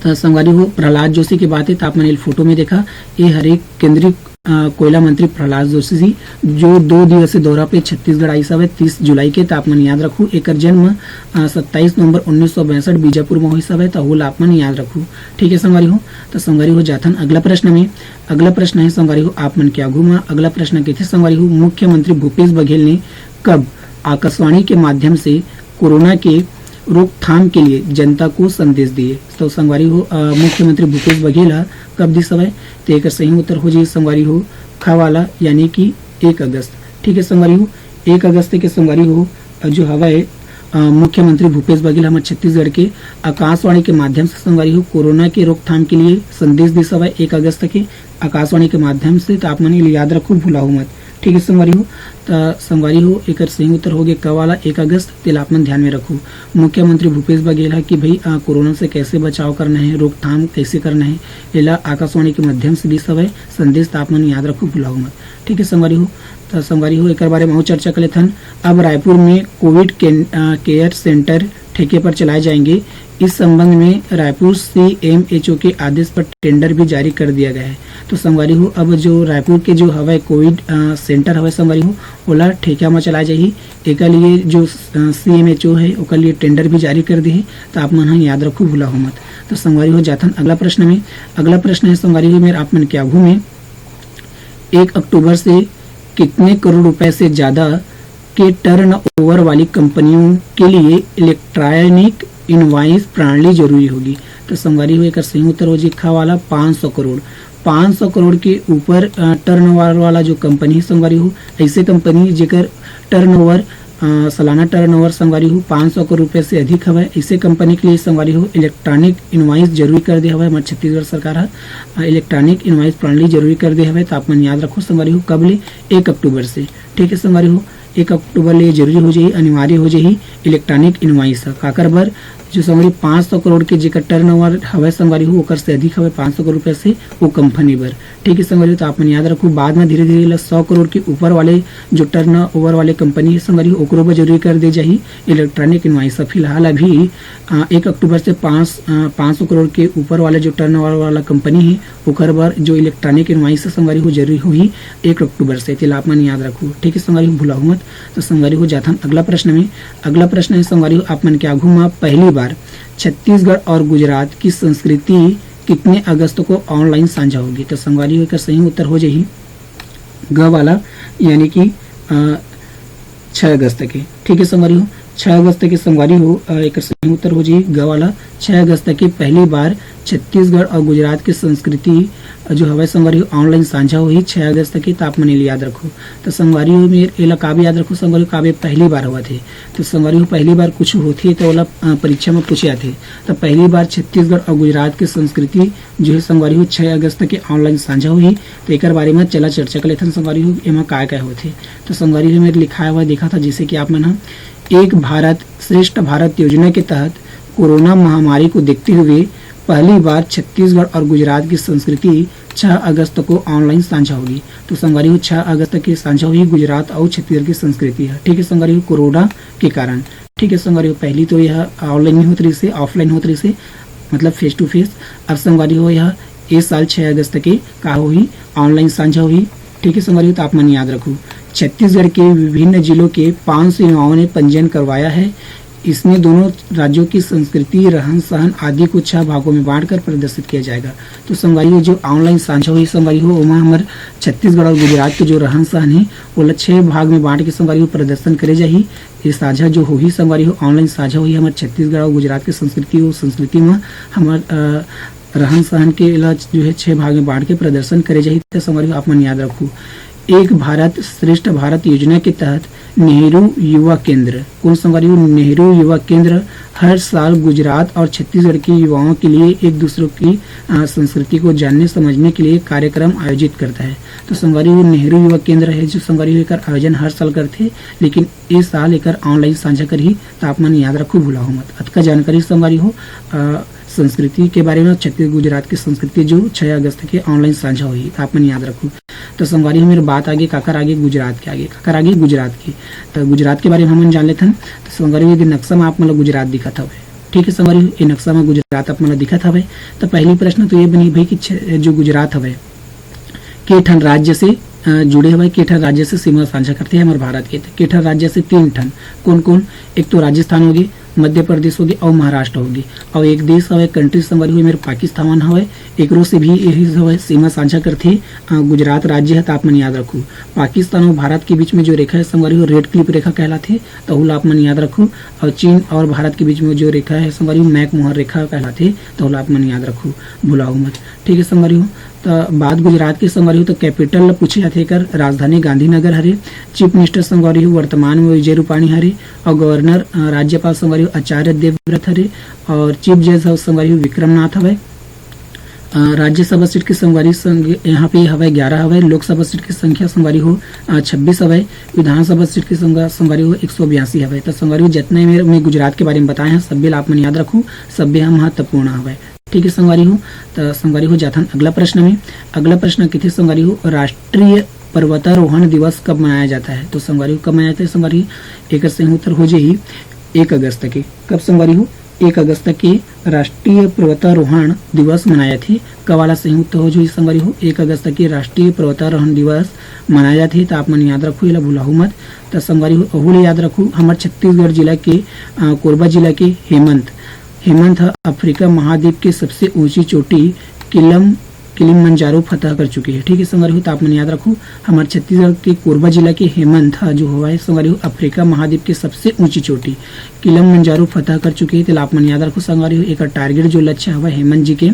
तो संगवारी हो, प्रहलाद जोशी की बात है, तो आप मन फोटो में देखा, ये हर एक केंद्रीय अ, कोयला मंत्री प्रहलाद जोशी जी, जो दो दिवसीय दौरा पे छत्तीसगढ़ आइस हवय तीस जुलाई के, त आप मन याद रखू। एकर जन्म, अ, सत्ताईस नवंबर उन्नीस सौ बासठ बीजापुर में होइस हवय, त ओला आप मन याद रखू। ठीक है संगवारी हो, त संगवारी हो जाथन अगला प्रश्न में। अगला प्रश्न है संगवारी हो आप मन के आगू में। अगला प्रश्न कहिथे संगवारी हो, मुख्यमंत्री भूपेश बघेल ने कब आकाशवाणी के माध्यम से कोरोना के रोकथाम के लिए जनता को संदेश दिए? तो संगवारी हो, अ, मुख्यमंत्री भूपेश बघेल ह कब दिस हवय? तो एकर सही उत्तर हो जाही संगवारी हो ख वाला, यानी कि एक अगस्त। ठीक है संगवारी हो, एक अगस्त के संगवारी हो, अ, जो हवय, अ, मुख्यमंत्री भूपेश बघेल हमर छत्तीसगढ़ के आकाशवाणी के माध्यम से संगवारी हो कोरोना के रोकथाम के लिए संदेश दिस हवय एक अगस्त के आकाशवाणी के माध्यम से। तो आप मन ये याद रखो, भुलाहू मत। ठीक है संगवारी हो, त संगवारी हो एकर सही उत्तर हो गे क वाला एक अगस्त, तेला आप मन ध्यान में रखो। मुख्यमंत्री भूपेश बघेल ह कि भाई, अ, कोरोना से कैसे बचाव करना है, रोकथाम कैसे करना है, एला आकाशवाणी के माध्यम से दिस हवय संदेश, त आप मन याद रखो, भुलाहू मत। ठीक है संगवारी हो, त संगवारी हो एकर बारे में अउ चर्चा कर लेथन। अब रायपुर में कोविड के-, अ, केयर सेंटर ठेके पर चलाए जाएंगे। इस संबंध में रायपुर सीएमएचओ के आदेश पर टेंडर भी जारी कर दिया गया है। तो संगवारी हो, अब जो रायपुर के जो हवय कोविड, अ, सेंटर हवय संगवारी हो, ओला ठेका म चलाए जाही। एकर लिए जो, अ, सीएमएचओ है, ओकर लिए टेंडर भी जारी कर दे हे। तो आप मन ह याद रखू, भुलाहू मत। तो संगवारी हो जाथन अगला प्रश्न में। अगला प्रश्न है संगवारी हो मेर आप मन के आगू में, एक अक्टूबर से कितने करोड़ रुपए से ज्यादा के टर्नओवर वाली कंपनियों के लिए इलेक्ट्रॉनिक इनवॉइस प्रणाली जरूरी होगी? तो संगवारी हो एकर सही उत्तर हो जी ख वाला पाँच सौ करोड़। पाँच सौ करोड़ के ऊपर, अ, टर्नओवर वाला जो कंपनी है संगवारी हो, ऐसे कंपनी जेकर टर्नओवर, अ, सालाना टर्नओवर संगवारी हो पाँच सौ करोड़ रुपए से अधिक हवय, ऐसे कंपनी के लिए संगवारी हो इलेक्ट्रॉनिक इनवॉइस जरूरी कर दे हवय हमर छत्तीसगढ़ सरकार ह। अ, इलेक्ट्रॉनिक इनवॉइस प्रणाली जरूरी कर दे हवय, तो आप मन याद रखो संगवारी हो कब ले? एक अक्टूबर से। ठीक है संगवारी हो, एक अक्टूबर ले जरूरी हो जाही, अनिवार्य हो जाही इलेक्ट्रॉनिक इनवॉइस ह। काकर बर? जो संगवारी पाँच सौ करोड़ के जेकर टर्नओवर हवय संगवारी हो, ओकर से अधिक हवय पाँच सौ करोड़ रुपया से वो कंपनी बर। ठीक है संगवारी हो, तो आप मन याद रखू, बाद में धीरे-धीरे एला सौ करोड़ के ऊपर वाले जो टर्नओवर वाले कंपनी है संगवारी हो, ओकरो बर जरूरी कर दे जाही इलेक्ट्रॉनिक इनवॉइस ह। फिलहाल अभी, अ, एक अक्टूबर से पाँच, अ, पाँच सौ करोड़ के ऊपर वाले जो टर्नओवर वाला कंपनी है, ओकर बर जो इलेक्ट्रॉनिक इनवॉइस है संगवारी हो, जरूरी होही एक अक्टूबर से, तेला आप मन याद रखू। ठीक है संगवारी हो, भुलाहू मत। तो संगवारी हो जाथन अगला प्रश्न में। अगला प्रश्न है संगवारी हो आप मन के आगू में, पहली बार छत्तीसगढ़ और गुजरात की संस्कृति कितने अगस्त को ऑनलाइन साझा होगी? तो संगवारी हो एकर सही उत्तर हो जाही ग वाला, यानी कि, अ, छः अगस्त के। ठीक है संगवारी हो, छः अगस्त के संगवारी हो, अ, एकर सही उत्तर हो जाही ग वाला, छः अगस्त के पहली बार छत्तीसगढ़ और गुजरात के संस्कृति, अ, जो हवय संगवारी हो, ऑनलाइन साझा होही छः अगस्त के। तो आप मन एला याद रखो। तो संगवारी हो मेर एला काबर याद रखो संगवारी हो, काबर पहली बार होवत हे। तो संगवारी हो पहली बार कुछ होथे तो ओला, अ, परीक्षा में पूछे जाथे। तो पहली बार छत्तीसगढ़ और गुजरात के संस्कृति जो है संगवारी हो छः अगस्त के ऑनलाइन साझा होही। तो एकर बारे में चला चर्चा कर लेथन संगवारी हो, एमा काय काय होथे। तो संगवारी हो मेर लिखाय हुआ देखा था, जैसे कि आप मन ह एक भारत श्रेष्ठ भारत योजना के तहत कोरोना महामारी को देखते हुए पहली बार छत्तीसगढ़ और गुजरात की संस्कृति छः अगस्त को ऑनलाइन साझा होगी। तो संगवारी हो छः अगस्त के साझा होही गुजरात और छत्तीसगढ़ की संस्कृति है। ठीक है संगवारी हो, कोरोना के कारण। ठीक है संगवारी हो, पहली तो यह ऑनलाइन नहीं होत रहिस हे, ऑफलाइन होत रहिस हे, मतलब फेस टू फेस। अब संगवारी हो यह इस साल छः अगस्त के का होही, ऑनलाइन साझा होही। ठीक है संगवारी हो, तो आप मन याद रखू, छत्तीसगढ़ के विभिन्न जिलों के पाँच सौ युवाओं ने पंजीयन करवाया है। इसमें दोनों राज्यों की संस्कृति, रहन सहन आदि को छह भागों में बांटकर प्रदर्शित किया जाएगा। तो संगवारी हो, जो ऑनलाइन साझा होही संगवारी हो, ओमा हमर छत्तीसगढ़ और गुजरात के जो रहन सहन हे, ओला छह भाग में बांट के संगवारी हो प्रदर्शन करे जाही। ये साझा जो होही संगवारी हो, ऑनलाइन साझा होही हमर छत्तीसगढ़ और गुजरात के संस्कृति, वो संस्कृति में हमर, अ, रहन सहन के ला जो है छह भाग में बांट के प्रदर्शन करे जाही। तो संगवारी हो, आप मन याद रखू, एक भारत श्रेष्ठ भारत योजना के तहत नेहरू युवा केंद्र, कौन संगवारी हो, नेहरू युवा केंद्र हर साल गुजरात और छत्तीसगढ़ के युवाओं के लिए एक दूसरे की, अ, संस्कृति को जानने समझने के लिए कार्यक्रम आयोजित करता है। तो संगवारी हो, नेहरू युवा केंद्र है जो संगवारी हो एकर आयोजन हर साल करथे, लेकिन ए साल एकर ऑनलाइन साझा करही। तो आप मन याद रखो, भुलाहो मत। अतका जानकारी संगवारी हो, अ, संस्कृति के बारे में, छत्तीसगढ़ गुजरात के संस्कृति जो छह अगस्त के ऑनलाइन साझा होही, आप मन याद रखू। तो संगवारी हो, मेर बात आगे काकर आगे, गुजरात के आगे। काकर आगे? गुजरात के। तो गुजरात के बारे में हमन जान लेथन। तो संगवारी हो, ये नक्शा में आप मन ला गुजरात दिखत हवे। ठीक है संगवारी हो, ये नक्शा में गुजरात आप मन ला दिखत हवे। तो पहली प्रश्न तो ये बनी भाई कि छ-, जो गुजरात हवे, के ठन राज्य से, अ, जुड़े हवय, के ठन राज्य से सीमा साझा करथे हमर भारत के। त के ठन राज्य से? तीन ठन। कोन कोन? एक तो राजस्थान होगे, मध्य प्रदेश होगे अउ महाराष्ट्र होगे। अउ एक देश हवय, कंट्री संगवारी हो, मेर पाकिस्तान हवय, एकरो से भी यही हवय, सीमा साझा करथे, अ, गुजरात राज्य ह। त आप मन याद रखू, पाकिस्तान अउ भारत के बीच में जो रेखा है संगवारी हो, रेड क्लिफ रेखा कहलाथे, तहू ला आप मन याद रखू। अउ चीन अउ भारत के बीच में जो रेखा है संगवारी हो, मैकमोहन रेखा कहलाथे, तहू ला आप मन याद रखू, भुलाहू मत। ठीक है संगवारी हो, त बात गुजरात के संगवारी हो, त कैपिटल ल पूछे जाथे, एकर राजधानी गांधीनगर हरे। चीफ मिनिस्टर संगवारी हो वर्तमान में विजय रूपाणी हरे, अउ गवर्नर, अ, राज्यपाल संगवारी हो आचार्य देवव्रत हरे, अउ चीफ जज ह संगवारी हो विक्रमनाथ हवय। अ, राज्यसभा सीट के संगवारी संग यहाँ पे हवय ग्यारह हवय, लोकसभा सीट की संख्या संगवारी हो, अ, छब्बीस हवय, विधानसभा सीट की संग-, संगवारी हो एक सौ बयासी हवय। त संगवारी हो, जितने में, में गुजरात के बारे में बताए हैं, सब्बे ला आप मन याद रखू, सब्बे ह महत्वपूर्ण हवय। ठीक है संगवारी हो, त संगवारी हो जाथन अगला प्रश्न में। अगला प्रश्न किथे संगवारी हो, राष्ट्रीय पर्वतारोहण दिवस कब मनाया जाता है? तो संगवारी हो, कब मनाया जाता है संगवारी? एकर सही उत्तर हो जाही एक अगस्त के। कब संगवारी हो? एक अगस्त के राष्ट्रीय पर्वतारोहण दिवस मनाया जाथे। क वाला सही उत्तर हो जाही संगवारी हो, एक अगस्त के राष्ट्रीय पर्वतारोहण दिवस मनाया जाथे। त आप मन याद रखू, एला भुलाहू मत। त संगवारी हो, अहू ले याद रखू, हमर छत्तीसगढ़ जिला के, अ, कोरबा जिला के हेमंत, हेमंत ह अफ्रीका महाद्वीप के सबसे ऊंची चोटी किलम, किलिमंजारो फतह कर चुके हे। ठीक है संगवारी हो, त आप मन याद रखू, हमर छत्तीसगढ़ के कोरबा जिला के हेमंत ह जो हवय संगवारी हो, अफ्रीका महाद्वीप के सबसे ऊंची चोटी किलमंजारो फतह कर चुके हे। तेला आप मन याद रखू संगवारी हो, एकर टारगेट जो लक्ष्य हवय हेमंत जी के,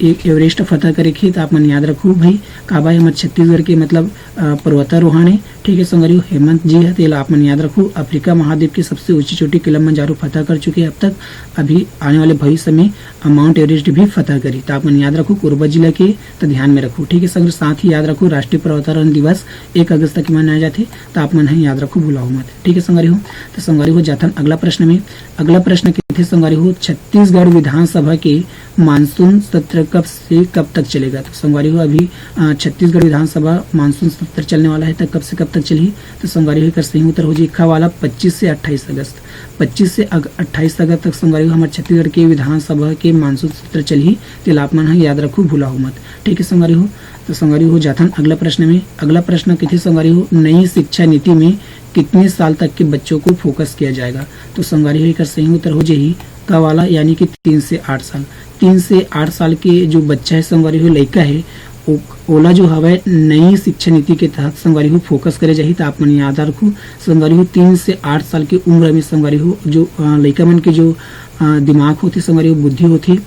ए-, एवरेस्ट फतह करे के, त आप मन याद रखू भाई, काबर हमर छत्तीसगढ़ के मतलब, अ, पर्वतारोहण हे। ठीक है संगवारी हो, हेमंत जी ह, तेला आप मन याद रखू, अफ्रीका महाद्वीप के सबसे ऊंची चोटी किलमंजारो फतह कर चुके हे अब तक। अभी आने वाले भविष्य में माउंट एवरेस्ट भी फतह करी। त आप मन याद रखू कोरबा जिला के, त ध्यान में रखू। ठीक है संगवारी, साथ ही याद रखू, राष्ट्रीय पर्वतारोहण दिवस एक अगस्त के मनाया जाथे, त आप मन ह याद रखू, भुलाहू मत। ठीक है संगवारी हो, त संगवारी हो जाथन अगला प्रश्न में। अगला प्रश्न किथे संगवारी हो, छत्तीसगढ़ विधानसभा के मानसून सत्र कब से कब तक चलेगा? तो संगवारी हो, अभी, अ, छत्तीसगढ़ विधानसभा मानसून सत्र चलने वाला है, त कब से कब तक चलही? तो संगवारी हो, एकर सही उत्तर हो जी ख वाला, पच्चीस से अट्ठाईस अगस्त। पच्चीस से अग-, अट्ठाईस अगस्त तक संगवारी हो, हमर छत्तीसगढ़ के विधानसभा के मानसून सत्र चलही, तेला आप मन ह याद रखू, भुलाहू मत। ठीक है संगवारी हो, तो संगवारी हो जाथन अगला प्रश्न में। अगला प्रश्न किथे संगवारी हो, नई शिक्षा नीति में कितने साल तक के बच्चों को फोकस किया जाएगा? तो संगवारी हो, एकर सही उत्तर हो जाही क वाला, यानी कि तीन से आठ साल। तीन से आठ साल के जो बच्चा है संगवारी हो, लइका है, ओ-, ओला जो हवय नई शिक्षा नीति के तहत संगवारी हो फोकस करे जाही। त आप मन याद रखू संगवारी हो, तीन से आठ साल के उम्र में संगवारी हो जो, अ, लइका मन के जो, अ, दिमाग होथे संगवारी हो, बुद्धि होथे,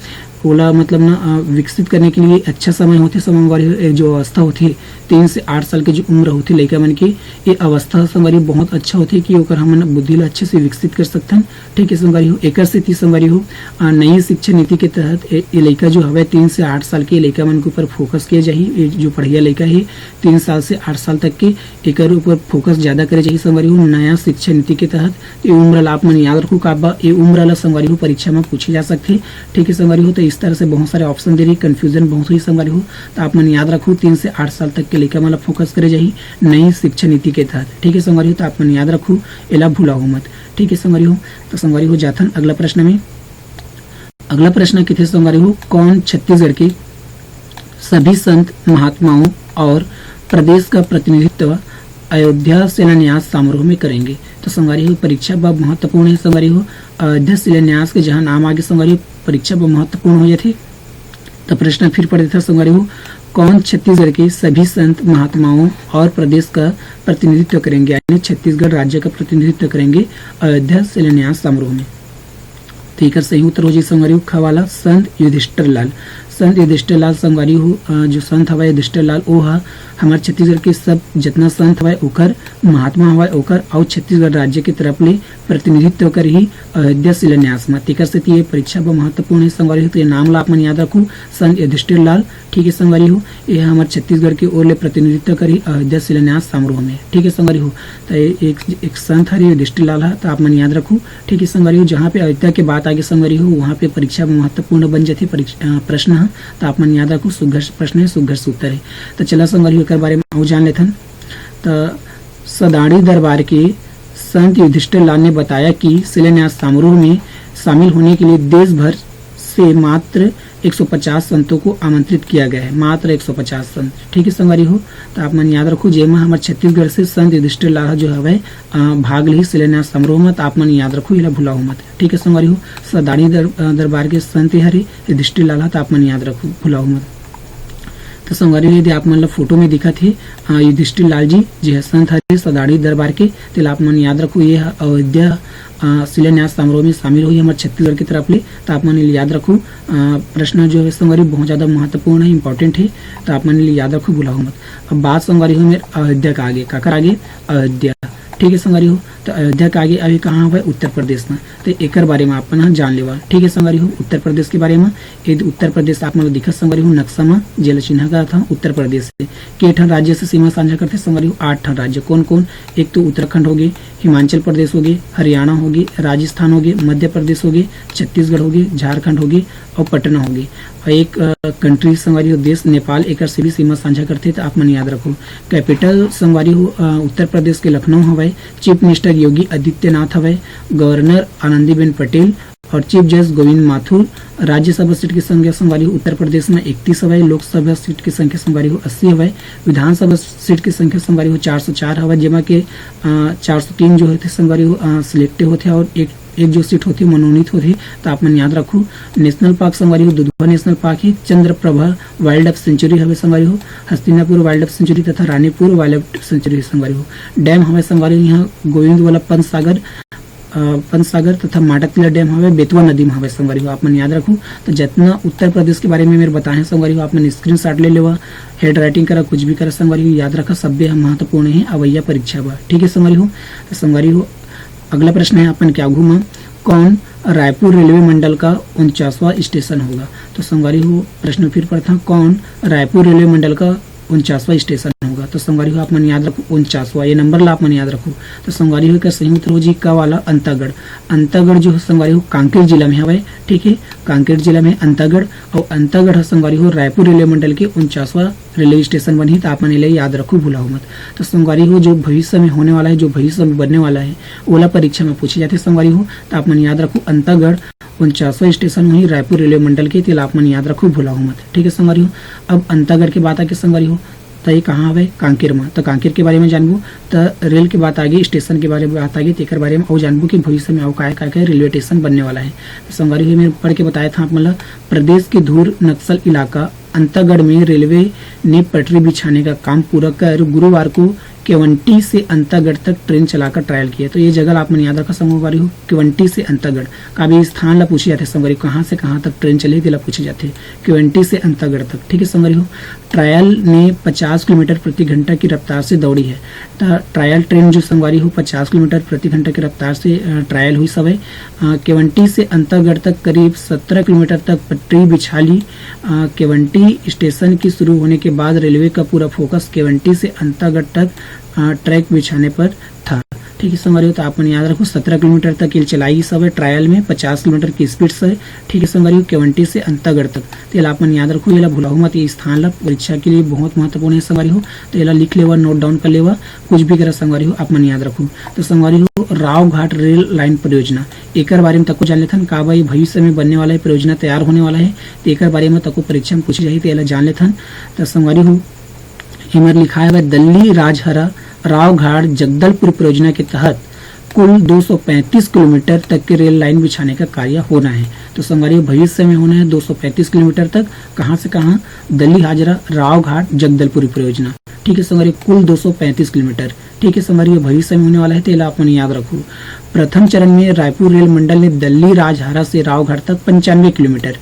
ओला मतलब ना, अ, विकसित करने के लिए अच्छा समय होथे संगवारी हो, ए, जो अवस्था होथे, तीन से आठ साल के जो उम्र होथे लइका मन के, ये अवस्था संगवारी हो बहुत अच्छा होथे कि ओकर हमन बुद्धि ला अच्छे से विकसित कर सकथन। ठीक है संगवारी हो, एकर सेती संगवारी हो, अ, नई शिक्षा नीति के तहत ए, ए लइका जो हवय तीन से आठ साल के लइका मन के ऊपर फोकस किया जाही। ये जो पढ़िया लइका हे तीन साल से आठ साल तक के, एकर ऊपर फोकस ज्यादा करे जाही संगवारी हो। नया शिक्षा नीति के तहत ये उम्र ला आप मन याद रखू, काबर ये उम्र ला संगवारी हो परीक्षा में पूछे जा सकथे। ठीक है संगवारी हो, तो इस तरह से बहुत सारे ऑप्शन दे रही, कन्फ्यूजन बहुत हुई संगवारी हो, तो आप मन याद रखू तीन से आठ साल तक के लइका मन ला फोकस करे जाही नई शिक्षा नीति के तहत। ठीक है संगवारी हो, तो आप मन याद रखू, एला भुलाहू मत। ठीक है संगवारी हो, तो संगवारी हो जाथन अगला प्रश्न में। अगला प्रश्न किथे संगवारी हो, कौन छत्तीसगढ़ के सभी संत महात्माओं और प्रदेश का प्रतिनिधित्व अयोध्या शिलान्यास समारोह में करेंगे? तो संगवारी हो, परीक्षा बर महत्वपूर्ण है संगवारी हो, अयोध्या शिलान्यास के जहाँ नाम आगे संगवारी हो, परीक्षा बर महत्वपूर्ण हो जाथे। तो प्रश्न फिर पढ़ देता संगवारी हो, कौन छत्तीसगढ़ के सभी संत महात्माओं और प्रदेश का प्रतिनिधित्व करेंगे, यानी छत्तीसगढ़ राज्य का प्रतिनिधित्व करेंगे अयोध्या शिलान्यास समारोह में? तो एकर सही उत्तर हो जाही संगवारी हो ख वाला, संत युधिष्ठिर लाल। संत युधिष्ठिर लाल संगवारी हो, अ, जो संत हवय युधिष्ठिर लाल, ओ ह हमर छत्तीसगढ़ के सब जितना संत हवय ओकर, महात्मा हवय ओकर, अउ छत्तीसगढ़ राज्य के तरफ ले प्रतिनिधित्व करही अयोध्या शिलान्यास म। तेकर सेती ये परीक्षा बर महत्वपूर्ण हे संगवारी हो, तो ये नाम ला आप मन याद रखू, संत युधिष्ठिर लाल। ठीक है संगवारी हो, ये हमर छत्तीसगढ़ के ओर ले प्रतिनिधित्व करही अयोध्या शिलान्यास समारोह में। ठीक है संगवारी हो, तो ये एक, एक संत हरे युधिष्ठिर लाल ह, तो आप मन याद रखू। ठीक है संगवारी हो, जहाँ पे अयोध्या के बात आगे संगवारी हो, वहाँ पे परीक्षा में महत्वपूर्ण बन जाथे परीक्षा, अ, प्रश्न ह, तो आप मन याद रखू, सुघर प्रश्न है, सुघर से उत्तर है। तो चला संगवारी हो, एकर बारे में अउ जान लेथन। तो सदाड़ी दरबार के संत युधिष्ठिर लाल ने बताया कि शिलान्यास समारोह में शामिल होने के लिए देश भर से मात्र एक सौ पचास संतों को आमंत्रित किया गया है, मात्र एक सौ पचास संत। ठीक है संगवारी हो, तो आप मन याद रखो, जेमा हमर छत्तीसगढ़ से संत युधिष्ठिर लाल जो हवय, अ, भाग लिही शिलान्यास समारोह में, तो आप मन याद रखो, एला भुलाओ मत। ठीक है संगवारी हो, सदाड़ी दर-, अ, दरबार के संत हरे युधिष्ठिर लाल, तो आप मन याद रखो, भुलाओ मत। तो संगवारी हो, यदि आप मन ला फोटो में दिखत हे, अ, युधिष्ठिर लाल जी, जे ह संत हरे सदाड़ी दरबार के, तेला आप मन याद रखो, ये ह अयोध्या, अ, शिलान्यास समारोह में शामिल होही हमर छत्तीसगढ़ की तरफ ले। तो आप मन ल याद रखो, अ, प्रश्न जो है संगवारी बहुत ज़्यादा महत्वपूर्ण है, इंपॉर्टेंट है, तो आप मन ल याद रखो, भुलाओ मत। अब बात संगवारी हो मेर अयोध्या का आगे, काकर आगे? अयोध्या। ठीक है संगवारी हो, तो अयोध्या का आगे अभी कहाँ हवय? उत्तर प्रदेश में। तो एकर बारे में आप मन ह जान लेवा। ठीक है संगवारी हो, उत्तर प्रदेश के बारे में, यदि उत्तर प्रदेश आप मन ल दिखत संगवारी हो नक्शा में, जेला चिन्हा करत हन उत्तर प्रदेश से, के ठन राज्य से सीमा साझा करथे संगवारी हो? आठ ठन राज्य। कौन कौन? एक तो उत्तराखंड होगे, हिमाचल प्रदेश होगे, हरियाणा होगे, राजस्थान होगे, मध्य प्रदेश होगे, छत्तीसगढ़ होगे, झारखंड होगे और पटना होगे। और एक, अ, कंट्री संगवारी हो, देश नेपाल, एकर से भी सीमा साझा करथे, तो आप मन याद रखो। कैपिटल संगवारी हो, अ, उत्तर प्रदेश के लखनऊ हवय, चीफ मिनिस्टर योगी आदित्यनाथ हवय, गवर्नर आनंदीबेन पटेल और chief justice Govind Mathur. Rajya Sabha seat की संख्या संगवारी हो उत्तर प्रदेश में इकतीस हवय, लोकसभा सीट की संख्या संगवारी हो अस्सी हवय, विधानसभा सीट की संख्या संगवारी हो चार सौ चार हवय, जेमा के, अ, चार सौ तीन जो होथे संगवारी हो, अ, सिलेक्ट होथे और एक, एक जो सीट होथे मनोनीत होथे। तो आप मन याद रखो, नेशनल पार्क संगवारी हो दुधवा नेशनल पार्क हे, चंद्रप्रभा वाइल्ड लाइफ सेंचुरी हवे संगवारी हो, हस्तिनापुर वाइल्ड लाइफ सेंचुरी तथा रानीपुर वाइल्ड लाइफ सेंचुरी संगवारी हो। डैम हवे संगवारी हो यहाँ गोविंद वल्लभ पंत सागर, अ, पंत सागर तथा माटातीला डैम हवे, बेतवा नदी में हवे संगवारी हो, आप मन याद रखो। तो जितना उत्तर प्रदेश के बारे में मेरे बताए हैं संगवारी हो, आप मन स्क्रीनशॉट ले लेवा, हैंड राइटिंग करा, कुछ भी करा संगवारी हो, याद रखा, सब्बे हम महत्वपूर्ण है अवैया परीक्षा बर। ठीक है संगवारी हो, तो संगवारी हो, अगला प्रश्न है अपन के आगू में, कौन रायपुर रेलवे मंडल का उनचासवां स्टेशन होगा? तो संगवारी हो, प्रश्न फिर पढ़ता, कौन रायपुर रेलवे मंडल का उनचासवां स्टेशन होगा? तो संगवारी हो, आप मन याद रखो उनचासवां, ये नंबर ला आप मन याद रखो। तो संगवारी हो, एकर सही उत्तर हो जी क वाला, अंतागढ़। अंतागढ़ जो है संगवारी हो कांकेर जिला में हवय, ठीक है, कांकेर जिला में अंतागढ़। और अंतागढ़ ह संगवारी हो रायपुर रेलवे मंडल के उनचासवां रेलवे स्टेशन बनही, तो आप मन एला याद रखो, भुलाओ मत। तो संगवारी हो, जो भविष्य में होने वाला है, जो भविष्य में बनने वाला है, ओला परीक्षा में पूछे जाथे संगवारी हो, तो आप मन याद रखो, अंतागढ़ उनचासवां स्टेशन होही रायपुर रेलवे मंडल के, तेला आप मन याद रखो, भुलाओ मत। ठीक है संगवारी हो, अब अंतागढ़ के बात आगे संगवारी हो, त ये कहाँ हवे? कांकेर में। तो कांकेर के बारे में जानबो, तो रेल के बात आगे, स्टेशन के बारे में बात आगे, तेकर बारे में अउ जानबो कि भविष्य में अउ काय काय के रेलवे स्टेशन बनने वाला है। तो संगवारी हो, मैं पढ़ के बताया था आप मन ला, प्रदेश के दूर नक्सल इलाका अंतागढ़ में रेलवे ने पटरी बिछाने का काम पूरा कर गुरुवार को केवंटी से अंतागढ़ तक ट्रेन चलाकर ट्रायल किया। तो ये जगह आप मन याद रखा संगवारी हो, केवंटी से अंतागढ़। काबर ये स्थान ला पूछे जाथे संगवारी हो, कहाँ से कहाँ तक ट्रेन चलही, तेला पूछे जाथे, केवंटी से अंतागढ़ तक। ठीक है संगवारी हो, ट्रायल ने पचास किलोमीटर प्रति घंटा की रफ्तार से दौड़ी है। तो ट्रायल ट्रेन जो संगवारी हो पचास किलोमीटर प्रति घंटा की रफ्तार से, अ, ट्रायल हुई सवय। अ, केवंटी से अंतागढ़ तक करीब सत्रह किलोमीटर तक पटरी बिछा ली। अ, केवंटी स्टेशन की शुरू होने के बाद रेलवे का पूरा फोकस केवंटी से अंतागढ़ तक, अ, ट्रैक बिछाने पर था। ठीक है संगवारी हो, तो आप मन याद रखो, सत्रह किलोमीटर तक ये चलाई सब है ट्रायल में, पचास किलोमीटर की स्पीड से। ठीक है संगवारी हो, केवंटी से अंतागढ़ तक। तो एला आप मन याद रखो, एला भुलाओ मत, ये स्थान ला परीक्षा के लिए बहुत महत्वपूर्ण है संगवारी हो। तो एला लिख लेवा, नोट डाउन कर लेवा, कुछ भी करा संगवारी हो, आप मन याद रखो। तो संगवारी हो, रावघाट रेल लाइन परियोजना, एकर बारे में तको जान लेथन, काबर ये भविष्य में बनने वाला है, परियोजना तैयार होने वाला है, तो एकर बारे में तको परीक्षा में पूछे जाही, तो एला जान लेथन। तो संगवारी हो, एमर लिखाय हवय, दल्ली राजहरा रावघाट जगदलपुर परियोजना के तहत कुल दो सौ पैंतीस किलोमीटर तक के रेल लाइन बिछाने का कार्य होना है। तो संगवारी हो, भविष्य में होना है दो सौ पैंतीस किलोमीटर तक। कहाँ से कहाँ? दल्ली हाजरा रावघाट जगदलपुर परियोजना। ठीक है संगवारी हो, कुल दो सौ पैंतीस किलोमीटर। ठीक है संगवारी हो, भविष्य में होने वाला है, तो एला आप मन याद रखो। प्रथम चरण में रायपुर रेल मंडल ने दल्ली राजहरा से रावघाट तक पंचानवे किलोमीटर,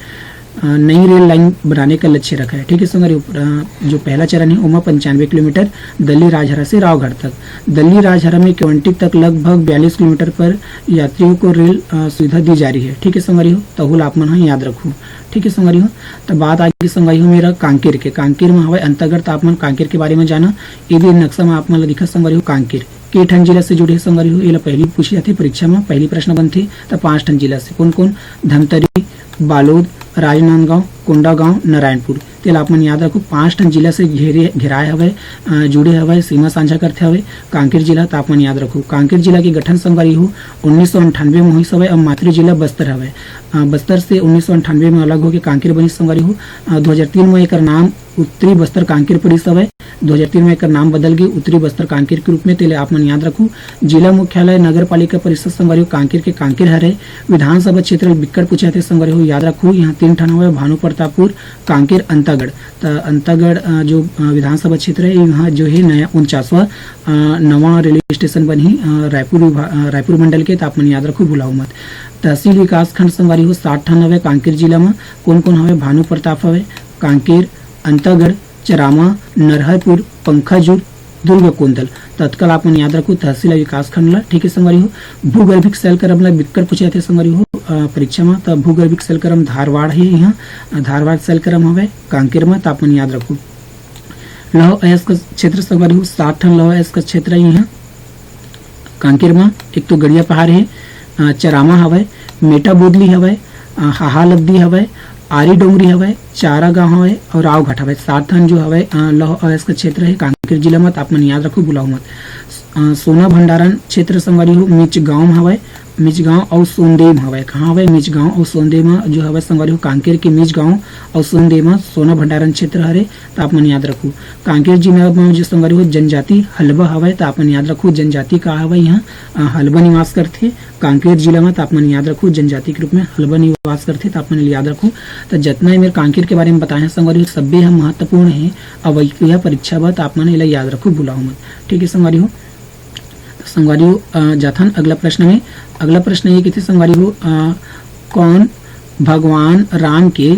अ, नई रेल लाइन बनाने का लक्ष्य रखा है। ठीक है संगवारी हो, अ, जो पहला चरण है ओमा पंचानवे किलोमीटर दल्ली राजहरा से रावघाट तक। दल्ली राजहरा में केवंटी तक लगभग बयालीस किलोमीटर पर यात्रियों को रेल, अ, सुविधा दी जा रही है। ठीक है संगवारी हो, तहु ला आप मन ह याद रखो। ठीक है संगवारी हो, तो बात आगे संगवारी हो मेरा कांकेर के, कांकेर में हवय अंतागढ़, तो आप मन कांकेर के बारे में जाना। ये भी नक्शा में आप मन ला दिखत संगवारी हो कांकेर के ठन जिला से जुड़े हे संगवारी हो, एला पहली पूछे जाथे परीक्षा में, पहली प्रश्न बनथे। त पांच ठन जिला से कोन कोन? धमतरी, बालोद, राजनांदगांव कोंडागांव, नारायणपुर। तेला आप मन याद रखो, पांच ठन जिला से घेरे, घेराए हवय, अ, जुड़े हवय, सीमा साझा करथे हवय कांकेर जिला। त आप मन याद रखो, कांकेर जिला के गठन संगवारी हो उन्नीस सौ अंठानवे में होइस हवय। अब मातृ जिला बस्तर हवय। अ, बस्तर से उन्नीस सौ अंठानवे में अलग होके कांकेर बनिस संगवारी हो। अ, दो हज़ार तीन में एकर नाम उत्तरी बस्तर कांकेर पड़िस हवय। दो हज़ार तीन में एकर नाम बदल गे उत्तरी बस्तर कांकेर के रूप में। तेला आप मन याद रखू। जिला मुख्यालय नगर पालिका परिषद संगवारी हो कांकेर के कांकेर हरे। विधानसभा क्षेत्र बिक्कट पूछे जाथे संगवारी हो, याद रखू, यहाँ तीन ठन हवय, भानु प्रतापपुर, कांकेर, अंतागढ़। त अंतागढ़, अ, जो, अ, विधानसभा क्षेत्र है, यहाँ जो है नया उनचासवाँ, अ, नवा रेलवे स्टेशन बनही, अ, रायपुर विभा-, अ, रायपुर मंडल के। त आप मन याद रखू, भुलाऊ मत। तहसील विकास खंड संगवारी हो सात ठन हवय कांकेर जिला में। कौन कौन हवय? भानु प्रताप हवय, कांकेर, अंतागढ़, चरामा, नरहरपुर, पंखाजूर, दुर्ग कोंदल। त अतका ल आप मन याद रखू तहसील अउ विकास खंड ला। ठीक है संगवारी हो, भूगर्भिक सैलकरम ला बिक्कट पूछे जाथे संगवारी हो, अ, परीक्षा में। त भूगर्भिक सैलकरम धारवाड़ है यहाँ, अ, धारवाड़ सैलकरम हवय कांकेर में, त आप मन याद रखू। लौह अयस्क क्षेत्र संगवारी हो, सात ठन लौह अयस्क क्षेत्र है यहाँ कांकेर में। एक तो गड़िया पहाड़ है, अ, चरामा हवय, मेटा बोदली हवय, अ, हाहा लद्दी हवय, आरी डोंगरी हवय, चारा गांव हवय और रावघाट हवय। सात ठन जो हवय, अ, लौह अयस्क क्षेत्र है कांकेर जिला में, त आप मन याद रखू, भुलाऊ मत। अ, सोना भंडारण क्षेत्र संगवारी हो मिचगांव हवय, मिचगांव अउ सोंदेम हवय। कहाँ हवय? मिचगांव अउ सोंदेम जो हवय संगवारी हो कांकेर के मिचगांव अउ सोंदेम सोना भंडारण क्षेत्र हरे, त आप मन याद रखू। कांकेर जिला में जो संगवारी हो जनजाति हलबा हवय, त आप मन याद रखू जनजाति का हवय यहाँ, अ, हलबा निवास करथे। कांकेर जिला में, त आप मन याद रखू जनजाति के रूप में हलबा निवास करथे, त आप मन याद रखू। त जतना ये मेर कांकेर के बारे में बताए हैं संगवारी हो, सब्बे ह महत्वपूर्ण है। अब यह परीक्षा बर त आप मन एला याद रखू, भुलाओ मत। ठीक है संगवारी हो, त संगवारी हो, अ, जाथन अगला प्रश्न में। अगला प्रश्न ये कथे संगवारी हो, अ, कौन भगवान राम के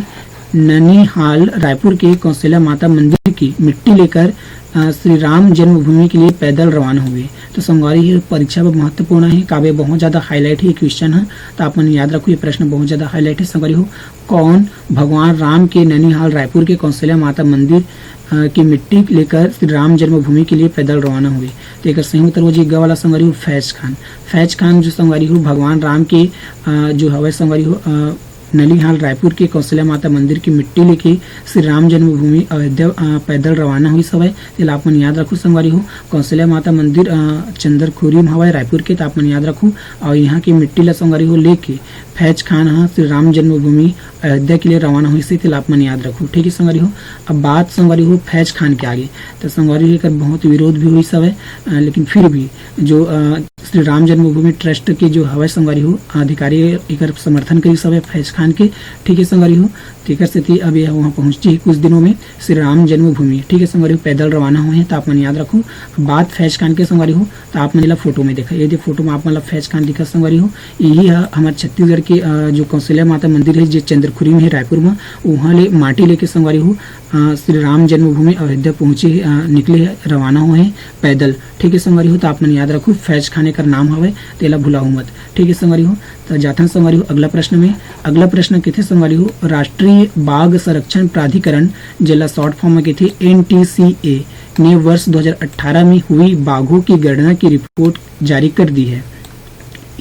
ननिहाल रायपुर के कौशल्या माता मंदिर की मिट्टी लेकर, अ, श्री राम जन्मभूमि के लिए पैदल रवाना हुए? तो संगवारी हो परीक्षा बर महत्वपूर्ण है, काबर बहुत ज़्यादा highlight है ये question है, त आप मन याद रखू ये प्रश्न बहुत ज़्यादा highlight है संगवारी हो। कौन भगवान राम के ननिहाल रायपुर के कौशल्या माता मंदिर, अ, की मिट्टी लेकर श्री राम जन्मभूमि के लिए पैदल रवाना हुए? तो एकर सही उत्तर हो जी ग वाला संगवारी हो फैज खान। फैज खान जो संगवारी हो भगवान राम के, अ, जो हवय संगवारी हो, अ, ननिहाल रायपुर के कौशल्या माता मंदिर की मिट्टी लेके श्री राम जन्मभूमि अयोध्या, अ, पैदल रवाना होइस हवय। तेला आप मन याद रखू संगवारी हो, कौशल्या माता मंदिर, अ, चंद्रखुरी म हवय रायपुर के, त आप मन याद रखू। और यहाँ की मिट्टी ला संगवारी हो लेके फैज खान ह श्री राम जन्मभूमि अयोध्या के लिए रवाना होइस हे, तेला आप मन याद रखू। ठीक है संगवारी हो, अब बात संगवारी हो फैज खान के आगे, त संगवारी हो एकर बहुत विरोध भी होइस हवय, अ, लेकिन फिर भी जो, अ, श्री राम जन्मभूमि ट्रस्ट के जो हवय संगवारी हो अधिकारी एकर समर्थन करिस हवय फैज खान के। ठीक है संगवारी हो, तेकर सेती अब ये वहाँ पहुँच जी कुछ दिनों में श्री राम जन्मभूमि। ठीक है संगवारी हो, पैदल रवाना होए हैं, त आप मन याद रखू। बात फैज खान के संगवारी हो, त आप मन एला फोटो में देखा, ये दे फोटो में आप मन ला फैज खान दिखत संगवारी हो। यही ह हमर छत्तीसगढ़ के, अ, जो कौशल्या माता मंदिर है, जे चंद्रखुरी में है रायपुर में, वहाँ ले माटी लेके संगवारी हो, अ, श्री राम जन्मभूमि अयोध्या पहुँचे हे, अ, निकले हे, रवाना होए हे पैदल। ठीक है संगवारी हो, त आप मन याद रखू फैज खान एकर नाम हवय, तेला भुलाहू मत। ठीक है संगवारी हो, त जाथन संगवारी हो अगला प्रश्न में। अगला प्रश्न कथे संगवारी हो, राष्ट्रीय बाघ संरक्षण प्राधिकरण, जेला short form में कथे N T C A, ने वर्ष दो हज़ार अठारह में हुई बाघों की गणना की रिपोर्ट जारी कर दी है।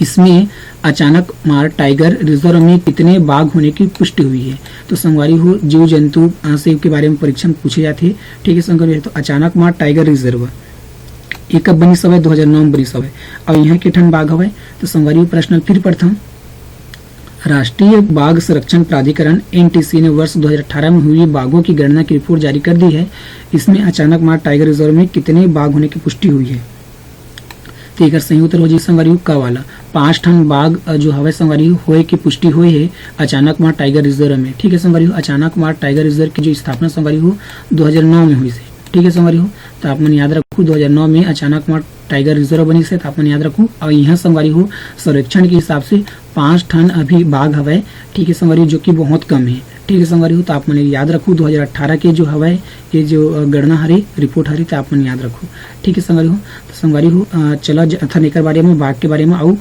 इसमें अचानक मार टाइगर रिजर्व में कितने बाघ होने की पुष्टि हुई है? तो संगवारी हो जीव जंतु, अ, से के बारे में परीक्षण पूछे जाते हैं। ठीक है संगवारी हो, तो अचानक मार टाइगर रिजर्व ये कब बनिस हवय? दो हज़ार नौ में बनिस हवय। और यहाँ के ठन बाघ हवय, तो संगवारी हो प्रश्न फिर पढ़थन। राष्ट्रीय बाघ संरक्षण प्राधिकरण N T C ने वर्ष दो हज़ार अठारह में हुई बाघों की गणना की रिपोर्ट जारी कर दी है। इसमें अचानक मार टाइगर रिजर्व में कितने बाघ होने की पुष्टि हुई है? तो एकर सही उत्तर हो जी संगवारी हो क वाला, पांच ठन बाघ, अ, जो हवय संगवारी हो होए की पुष्टि होए हे अचानक मार टाइगर रिजर्व में। ठीक है संगवारी हो, अचानक मार टाइगर रिजर्व की जो स्थापना संगवारी हो दो हज़ार नौ में हुई से। ठीक है संगवारी हो, तो आप मन याद रखू दो हज़ार नौ में अचानक मार टाइगर रिजर्व बनिस हे, तो आप मन याद रखू। और यहाँ संगवारी हो सर्वेक्षण के हिसाब से पांच ठन अभी बाघ हवय। ठीक है संगवारी हो, जो कि बहुत कम है। ठीक है संगवारी हो, तो आप मन याद रखू दो हज़ार अठारह के जो हवय ये जो, अ, गणना हरे, रिपोर्ट हरे, तो आप मन याद रखू। ठीक है संगवारी हो, तो संगवारी हो, अ, चला जाथन एकर बारे में, बाघ के बारे में। अउ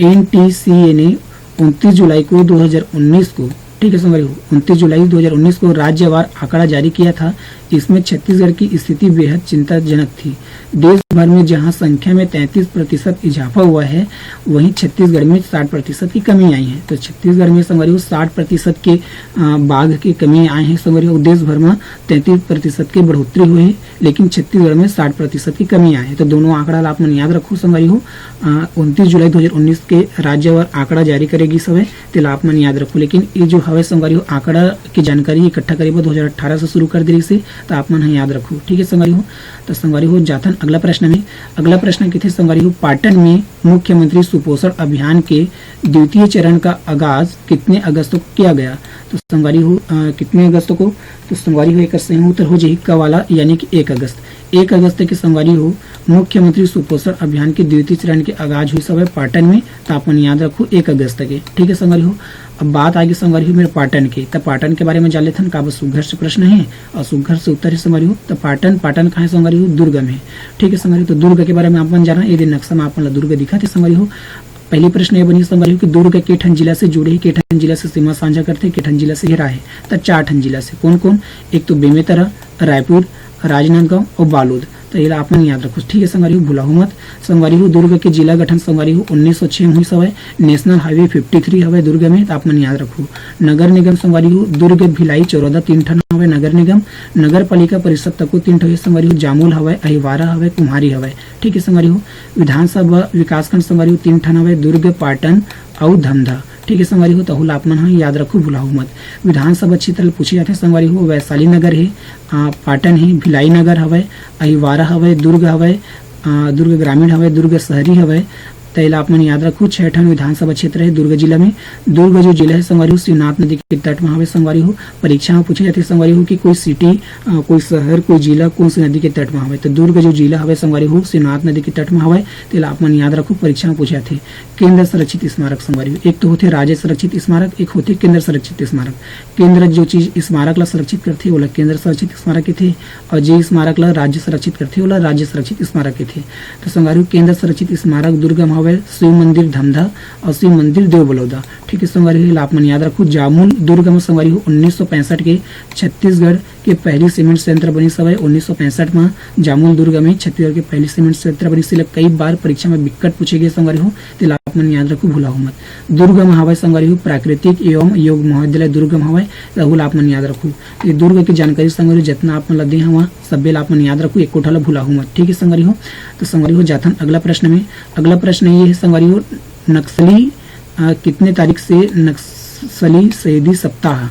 N T C A ने उनतीस जुलाई को दो हज़ार उन्नीस को, ठीक है संगवारी हो, उनतीस जुलाई दो हज़ार उन्नीस को राज्यवार आंकड़ा जारी किया था। इसमें छत्तीसगढ़ की स्थिति बेहद चिंताजनक थी। देश भर में जहां संख्या में तैंतीस प्रतिशत इजाफा हुआ है, वहीं छत्तीसगढ़ में साठ प्रतिशत की कमी आई है। तो छत्तीसगढ़ में संगवारी हो साठ प्रतिशत के, अ, बाघ के कमी आए हैं संगवारी हो। देश भर में तैंतीस प्रतिशत के बढ़ोतरी हुई है, लेकिन छत्तीसगढ़ में साठ प्रतिशत की कमी आए हैं। तो दोनों आंकड़ा ला आप मन याद रखो संगवारी हो। अ, उनतीस जुलाई दो हज़ार उन्नीस के राज्यवार आंकड़ा जारी करे गिस हवय, तेला आप मन याद रखो। लेकिन ये जो हवय संगवारी हो, आंकड़ा के जानकारी इकट्ठा करे बर दो हज़ार अठारह से शुरू कर दे रहिस हे, त आप मन ह याद रखो, ठीक है संगवारी हो। त संगवारी हो, जाथन अगला प्रश्न में। अगला प्रश्न कथे संगवारी हो, पाटन में मुख्यमंत्री सुपोषण अभियान के द्वितीय चरण का आगाज कितने अगस्त को किया गया? तो संगवारी हो, अ, कितने अगस्त को? तो संगवारी हो, एकर सही उत्तर हो जाही क वाला, यानी कि एक अगस्त। एक अगस्त के संगवारी हो, मुख्यमंत्री सुपोषण अभियान के द्वितीय चरण के आगाज हुई हवय पाटन में, त आप मन याद रखो एक अगस्त के, ठीक है संगवारी हो। अब बात आगे संगवारी हो मेरे पाटन के, त पाटन के बारे में जान लेथन, काबर सुघर से प्रश्न है और सुघर से उत्तर है संगवारी हो। त पाटन, पाटन कहाँ है संगवारी हो? दुर्ग में, ठीक है संगवारी हो। तो दुर्ग के बारे में आप मन जाना, ये दिन नक्शा में आप मन ला दुर्ग दिखत हे संगवारी हो। पहली प्रश्न ये बनी संगवारी हो कि दुर्ग के ठन जिला से जुड़े ही, के ठन जिला से सीमा साझा करथे, के ठन जिला से घिरा है? त चार ठन जिला से। कौन कौन? एक तो बेमेतरा, रायपुर, राजनांदगांव और बालोद। तो ये आप मन याद रखो, ठीक है संगवारी हो, भुलाहू मत। संगवारी हो, दुर्ग के जिला गठन संगवारी हो उन्नीस सौ छह में हुई हवय। नेशनल हाईवे फिफ्टी थ्री हवय दुर्ग में, तो आप मन याद रखो। नगर निगम संगवारी हो, दुर्ग, भिलाई, चरोदा तीन ठन हवय नगर निगम। नगर पालिका परिषद तको तीन ठो हे संगवारी हो, जामुल हवय, अहिवारा हवय, कुम्हारी हवय, ठीक है संगवारी हो। विधानसभा विकासखंड संगवारी हो तीन ठन हवय, दुर्ग, पाटन अउ धमधा, ठीक है संगवारी हो। तहु ला आप मन ह याद रखो, भुलाहू मत। विधानसभा क्षेत्र ल पूछे जाथे संगवारी हो, वैशाली नगर हे, आ, पाटन हे, भिलाई नगर हवय, अहिवारा हवय, दुर्ग हवय, आ, दुर्ग ग्रामीण हवय, दुर्ग शहरी हवय। त एला आप मन याद रखू, छह ठन विधानसभा क्षेत्र हे दुर्ग जिला में। दुर्ग जो जिला हे संगवारी हो, शिवनाथ नदी के तट म हवय संगवारी हो। परीक्षा म पूछे जाथे संगवारी हो कि कोई सिटी, अ, कोई शहर, कोई जिला कौन से नदी के तट म हवय। तो दुर्ग जो जिला हवय संगवारी हो, शिवनाथ नदी के तट म हवय, तेला आप मन याद रखू, परीक्षा म पूछे जाथे। केंद्र संरक्षित स्मारक संगवारी हो, एक तो होथे राज्य संरक्षित स्मारक, एक होथे केंद्र संरक्षित स्मारक। केंद्र जो चीज स्मारक ला संरक्षित करथे, ओला केंद्र संरक्षित स्मारक कथे, और जे स्मारक ला राज्य संरक्षित करथे, ओला राज्य संरक्षित स्मारक कथे। तो संगवारी हो, केंद्र संरक्षित स्मारक दुर्ग म हवय शिव मंदिर धमधा और शिव मंदिर देवबलौदा। ठीक है संगवारी हो, एला आप मन याद रखू। जामुल दुर्ग म संगवारी हो उन्नीस सौ पैंसठ के छत्तीसगढ़ के पहली सीमेंट संयंत्र बनिस हवय। उन्नीस सौ पैंसठ म जामुल दुर्ग में छत्तीसगढ़ के पहली सीमेंट संयंत्र बनिस, एला कई बार परीक्षा में बिकट पूछे गए संगवारी हो, तेला आप मन याद रखू, भुलाहू मत। दुर्ग म हवय संगवारी हो प्राकृतिक एवं योग महाविद्यालय दुर्ग म हवय, तहू ला आप मन याद रखू। ये दुर्ग के जानकारी संगवारी हो, जतना आप मन ला दे हवा, सब्बे ला आप मन याद रखू, एको ठा ला भुलाहू मत। ठीक है संगवारी हो, तो संगवारी हो जाथन अगला प्रश्न में। अगला प्रश्न ये है संगवारी हो, नक्सली, अ, कितने तारीख से नक्सली शहीदी सप्ताह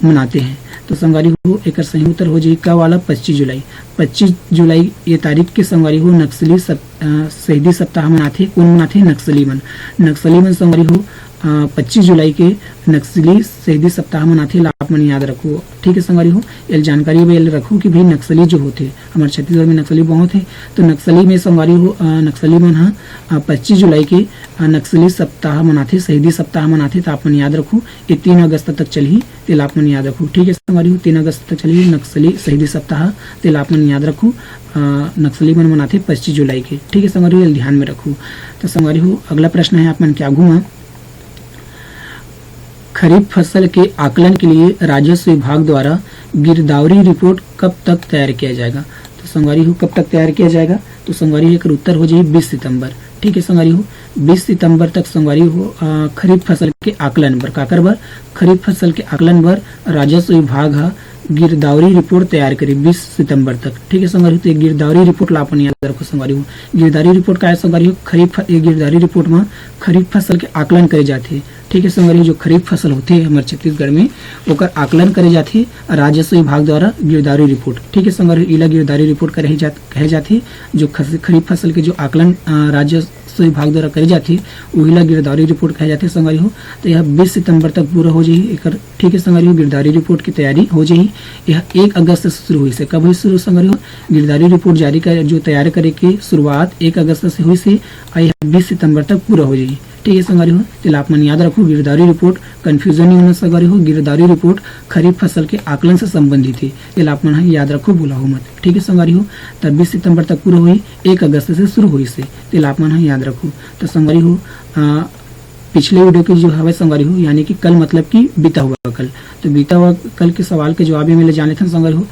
मनाते हैं? तो संगवारी हो, एकर सही उत्तर हो जाही का वाला, पच्चीस जुलाई। पच्चीस जुलाई ये तारीख के संगवारी हो नक्सली सप-, अ, शहीदी सप्ताह मनाथे। कौन मनाथे? नक्सली मन। नक्सली मन संगवारी हो, अ, पच्चीस जुलाई के नक्सली शहीदी सप्ताह मनाथे, ला आप मन याद रखू। ठीक है संगवारी हो, एल जानकारी बर एल रखू कि भाई नक्सली जो होथे, हमर छत्तीसगढ़ में नक्सली बहुत है, तो नक्सली में संगवारी हो, अ, नक्सली मन ह, अ, पच्चीस जुलाई के, अ, नक्सली सप्ताह मनाथे, शहीदी सप्ताह मनाथे, तो आप मन याद रखू, ये तीन अगस्त तक चलही, तेला आप मन याद रखू। ठीक है संगवारी हो, तीन अगस्त तक चलही नक्सली शहीदी सप्ताह, तेला आप मन याद रखू। अ, नक्सली मन मनाथे पच्चीस जुलाई के। ठीक है संगवारी हो, एल ध्यान में रखू। तो संगवारी हो, अगला प्रश्न है आप मन के आगू में, खरीफ फसल के आकलन के लिए राजस्व विभाग द्वारा गिरदावरी रिपोर्ट कब तक तैयार किया जाएगा? तो संगवारी हो, कब तक तैयार किया जाएगा? तो संगवारी हो, एकर उत्तर हो जाही बीस सितंबर। ठीक है संगवारी हो, बीस सितंबर तक संगवारी हो, अ, खरीफ फसल के आकलन बर, काकर बर? खरीफ फसल के आकलन बर राजस्व विभाग ह गिरदावरी रिपोर्ट तैयार करी बीस सितंबर तक। ठीक है संगवारी हो, तो ये गिरदावरी रिपोर्ट ला अपन याद रखो संगवारी हो। गिरदावरी रिपोर्ट का है संगवारी हो? खरीफ, ये गिरदावरी रिपोर्ट में खरीफ फसल के आकलन करे जाथे। ठीक है संगवारी हो, जो खरीफ फसल होथे हमर छत्तीसगढ़ में, ओकर आकलन करे जाथे राजस्व विभाग द्वारा गिरदावरी रिपोर्ट। ठीक है संगवारी हो, इला गिरदावरी रिपोर्ट करे जात, कहे जाथे। जो खस-, खरीफ फसल के जो आकलन, अ, राजस्व विभाग द्वारा करे जाथे, उही ला गिरदावरी रिपोर्ट कहे जाथे संगवारी हो। तो यह बीस सितंबर तक पूरा हो जाही एकर। ठीक है संगवारी हो, गिरदावरी रिपोर्ट की तैयारी हो जाही। यह एक अगस्त से शुरू होइस हे। कब होइस शुरू संगवारी हो? गिरदावरी रिपोर्ट जारी कर, जो तैयार करे के शुरुआत एक अगस्त से होइस हे, और यह बीस सितंबर तक पूरा हो जाही। ठीक है संगवारी हो, तेला आप मन याद रखू, गिरदावरी रिपोर्ट, confusion नहीं होना संगवारी हो, गिरदावरी रिपोर्ट खरीफ फसल के आकलन से संबंधित हे, तेला आप मन ह याद रखू, भुलाहू मत। ठीक है संगवारी हो, तब बीस सितंबर तक पूरा होही, एक अगस्त से शुरू होइस हे, तेला आप मन ह याद रखू। तो संगवारी हो, अ, पिछले वीडियो के जो हवय संगवारी हो, यानी कि कल मतलब कि बीता हुआ कल, तो बीता हुआ कल के सवाल के जवाब ये मिले जाने थे संगवारी हो।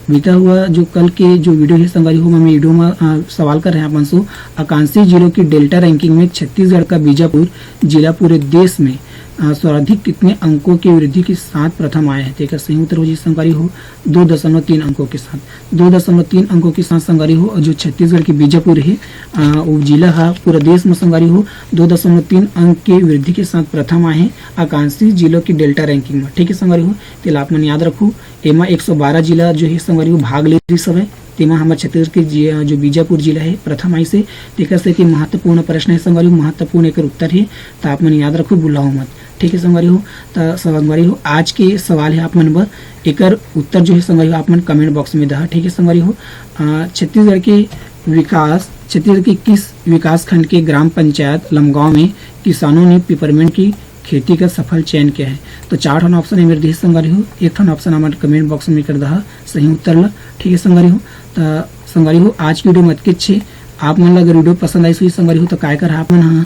बीता हुआ जो कल के जो वीडियो हे संगवारी हो, मैं वीडियो में, अ, सवाल कर रहे हैं अपन से, आकांक्षी जिलों की डेल्टा रैंकिंग में छत्तीसगढ़ का बीजापुर जिला पूरे देश में, अ, सर्वाधिक कितने अंकों की वृद्धि के साथ प्रथम आया है? तेकर सही उत्तर हो जी संगवारी हो, दो दशमलव तीन अंकों के साथ, दो दशमलव तीन अंकों के साथ संगवारी हो। और जो छत्तीसगढ़ के बीजापुर है, अ, वो जिला हा पूरा देश में संगवारी हो दो दशमलव तीन अंक के वृद्धि के साथ प्रथम आए हैं आकांक्षी जिलों की डेल्टा रैंकिंग में। ठीक है संगवारी हो, तेला आप मन याद रखो। एमा एक सौ बारह जिला जो है संगवारी हो भाग ले रहिस हवय, तेमा हमर छत्तीसगढ़ के जि-, जो बीजापुर जिला है प्रथम आइस हे। तेकर सेती महत्वपूर्ण प्रश्न है संगवारी हो, महत्वपूर्ण एकर उत्तर है, त आप मन याद रखो, भुलाओ मत। ठीक है संगवारी हो, त संगवारी हो आज के सवाल है आप मन बर, एकर उत्तर जो है संगवारी हो आप मन कमेंट बॉक्स में दहा। ठीक है संगवारी हो, अ, छत्तीसगढ़ के विकास, छत्तीसगढ़ के किस विकास खंड के ग्राम पंचायत लमगांव में किसानों ने पिपरमेंट की खेती का सफल चयन किया है? तो चार ठन ऑप्शन है मेरे देश संगवारी हो, एक ठन ऑप्शन आप मन कमेंट बॉक्स में कर दहा सही उत्तर ला। ठीक है संगवारी हो, त संगवारी हो आज की वीडियो मत के छे। आप मन ला अगर वीडियो पसंद आइस होही संगवारी हो, तो काय कर आप मन हा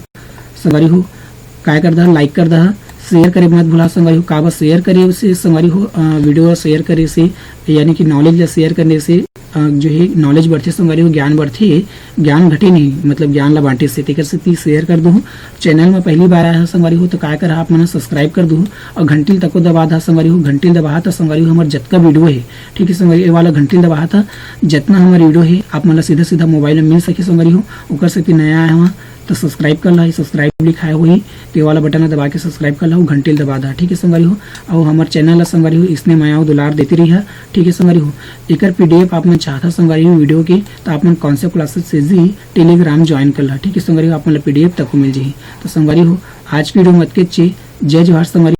संगवारी हो, काय कर दहा, लाइक कर दहा, शेयर करे मत भुला संगवारी हो। काबर शेयर करे से संगवारी हो, अ, वीडियो शेयर करे से, यानी कि नॉलेज ला शेयर करने से, अ, जो है नॉलेज बढ़थे संगवारी हो, ज्ञान बढ़थे, ज्ञान घटे नहीं, मतलब ज्ञान ला बांटे से। तेकर सेती शेयर कर दूहू। चैनल में पहली बार आया है संगवारी हो, तो काय कर आप मन सब्सक्राइब कर दूहू और घंटी ल तको दबा दहा संगवारी हो। घंटी ल दबा त संगवारी हो हमर जतका वीडियो है, ठीक है संगवारी, ये वाला घंटी ल दबा त जतना हमर वीडियो है आप मन ला सीधा सीधा मोबाइल में मिल सके संगवारी हो। ओकर सेती नया आया हवा तो सब्सक्राइब कर ला, सब्सक्राइब लिखाए होही, तो ये वाला बटन ला दबा के सब्सक्राइब कर ला, घंटी ल दबा दहा। ठीक है संगवारी हो, और हमर चैनल ला संगवारी हो इसने मया अउ दुलार देते रहिहा। ठीक है संगवारी हो, एकर पीडीएफ आप मन चाहता संगवारी हो वीडियो के, तो आप मन कौन से क्लासेस से जी टेलीग्राम ज्वाइन कर ला। ठीक है संगवारी हो, आप मन ला पीडीएफ तक मिल जाही। तो संगवारी हो आज की वीडियो मत के चे, जय जोहार संगवारी।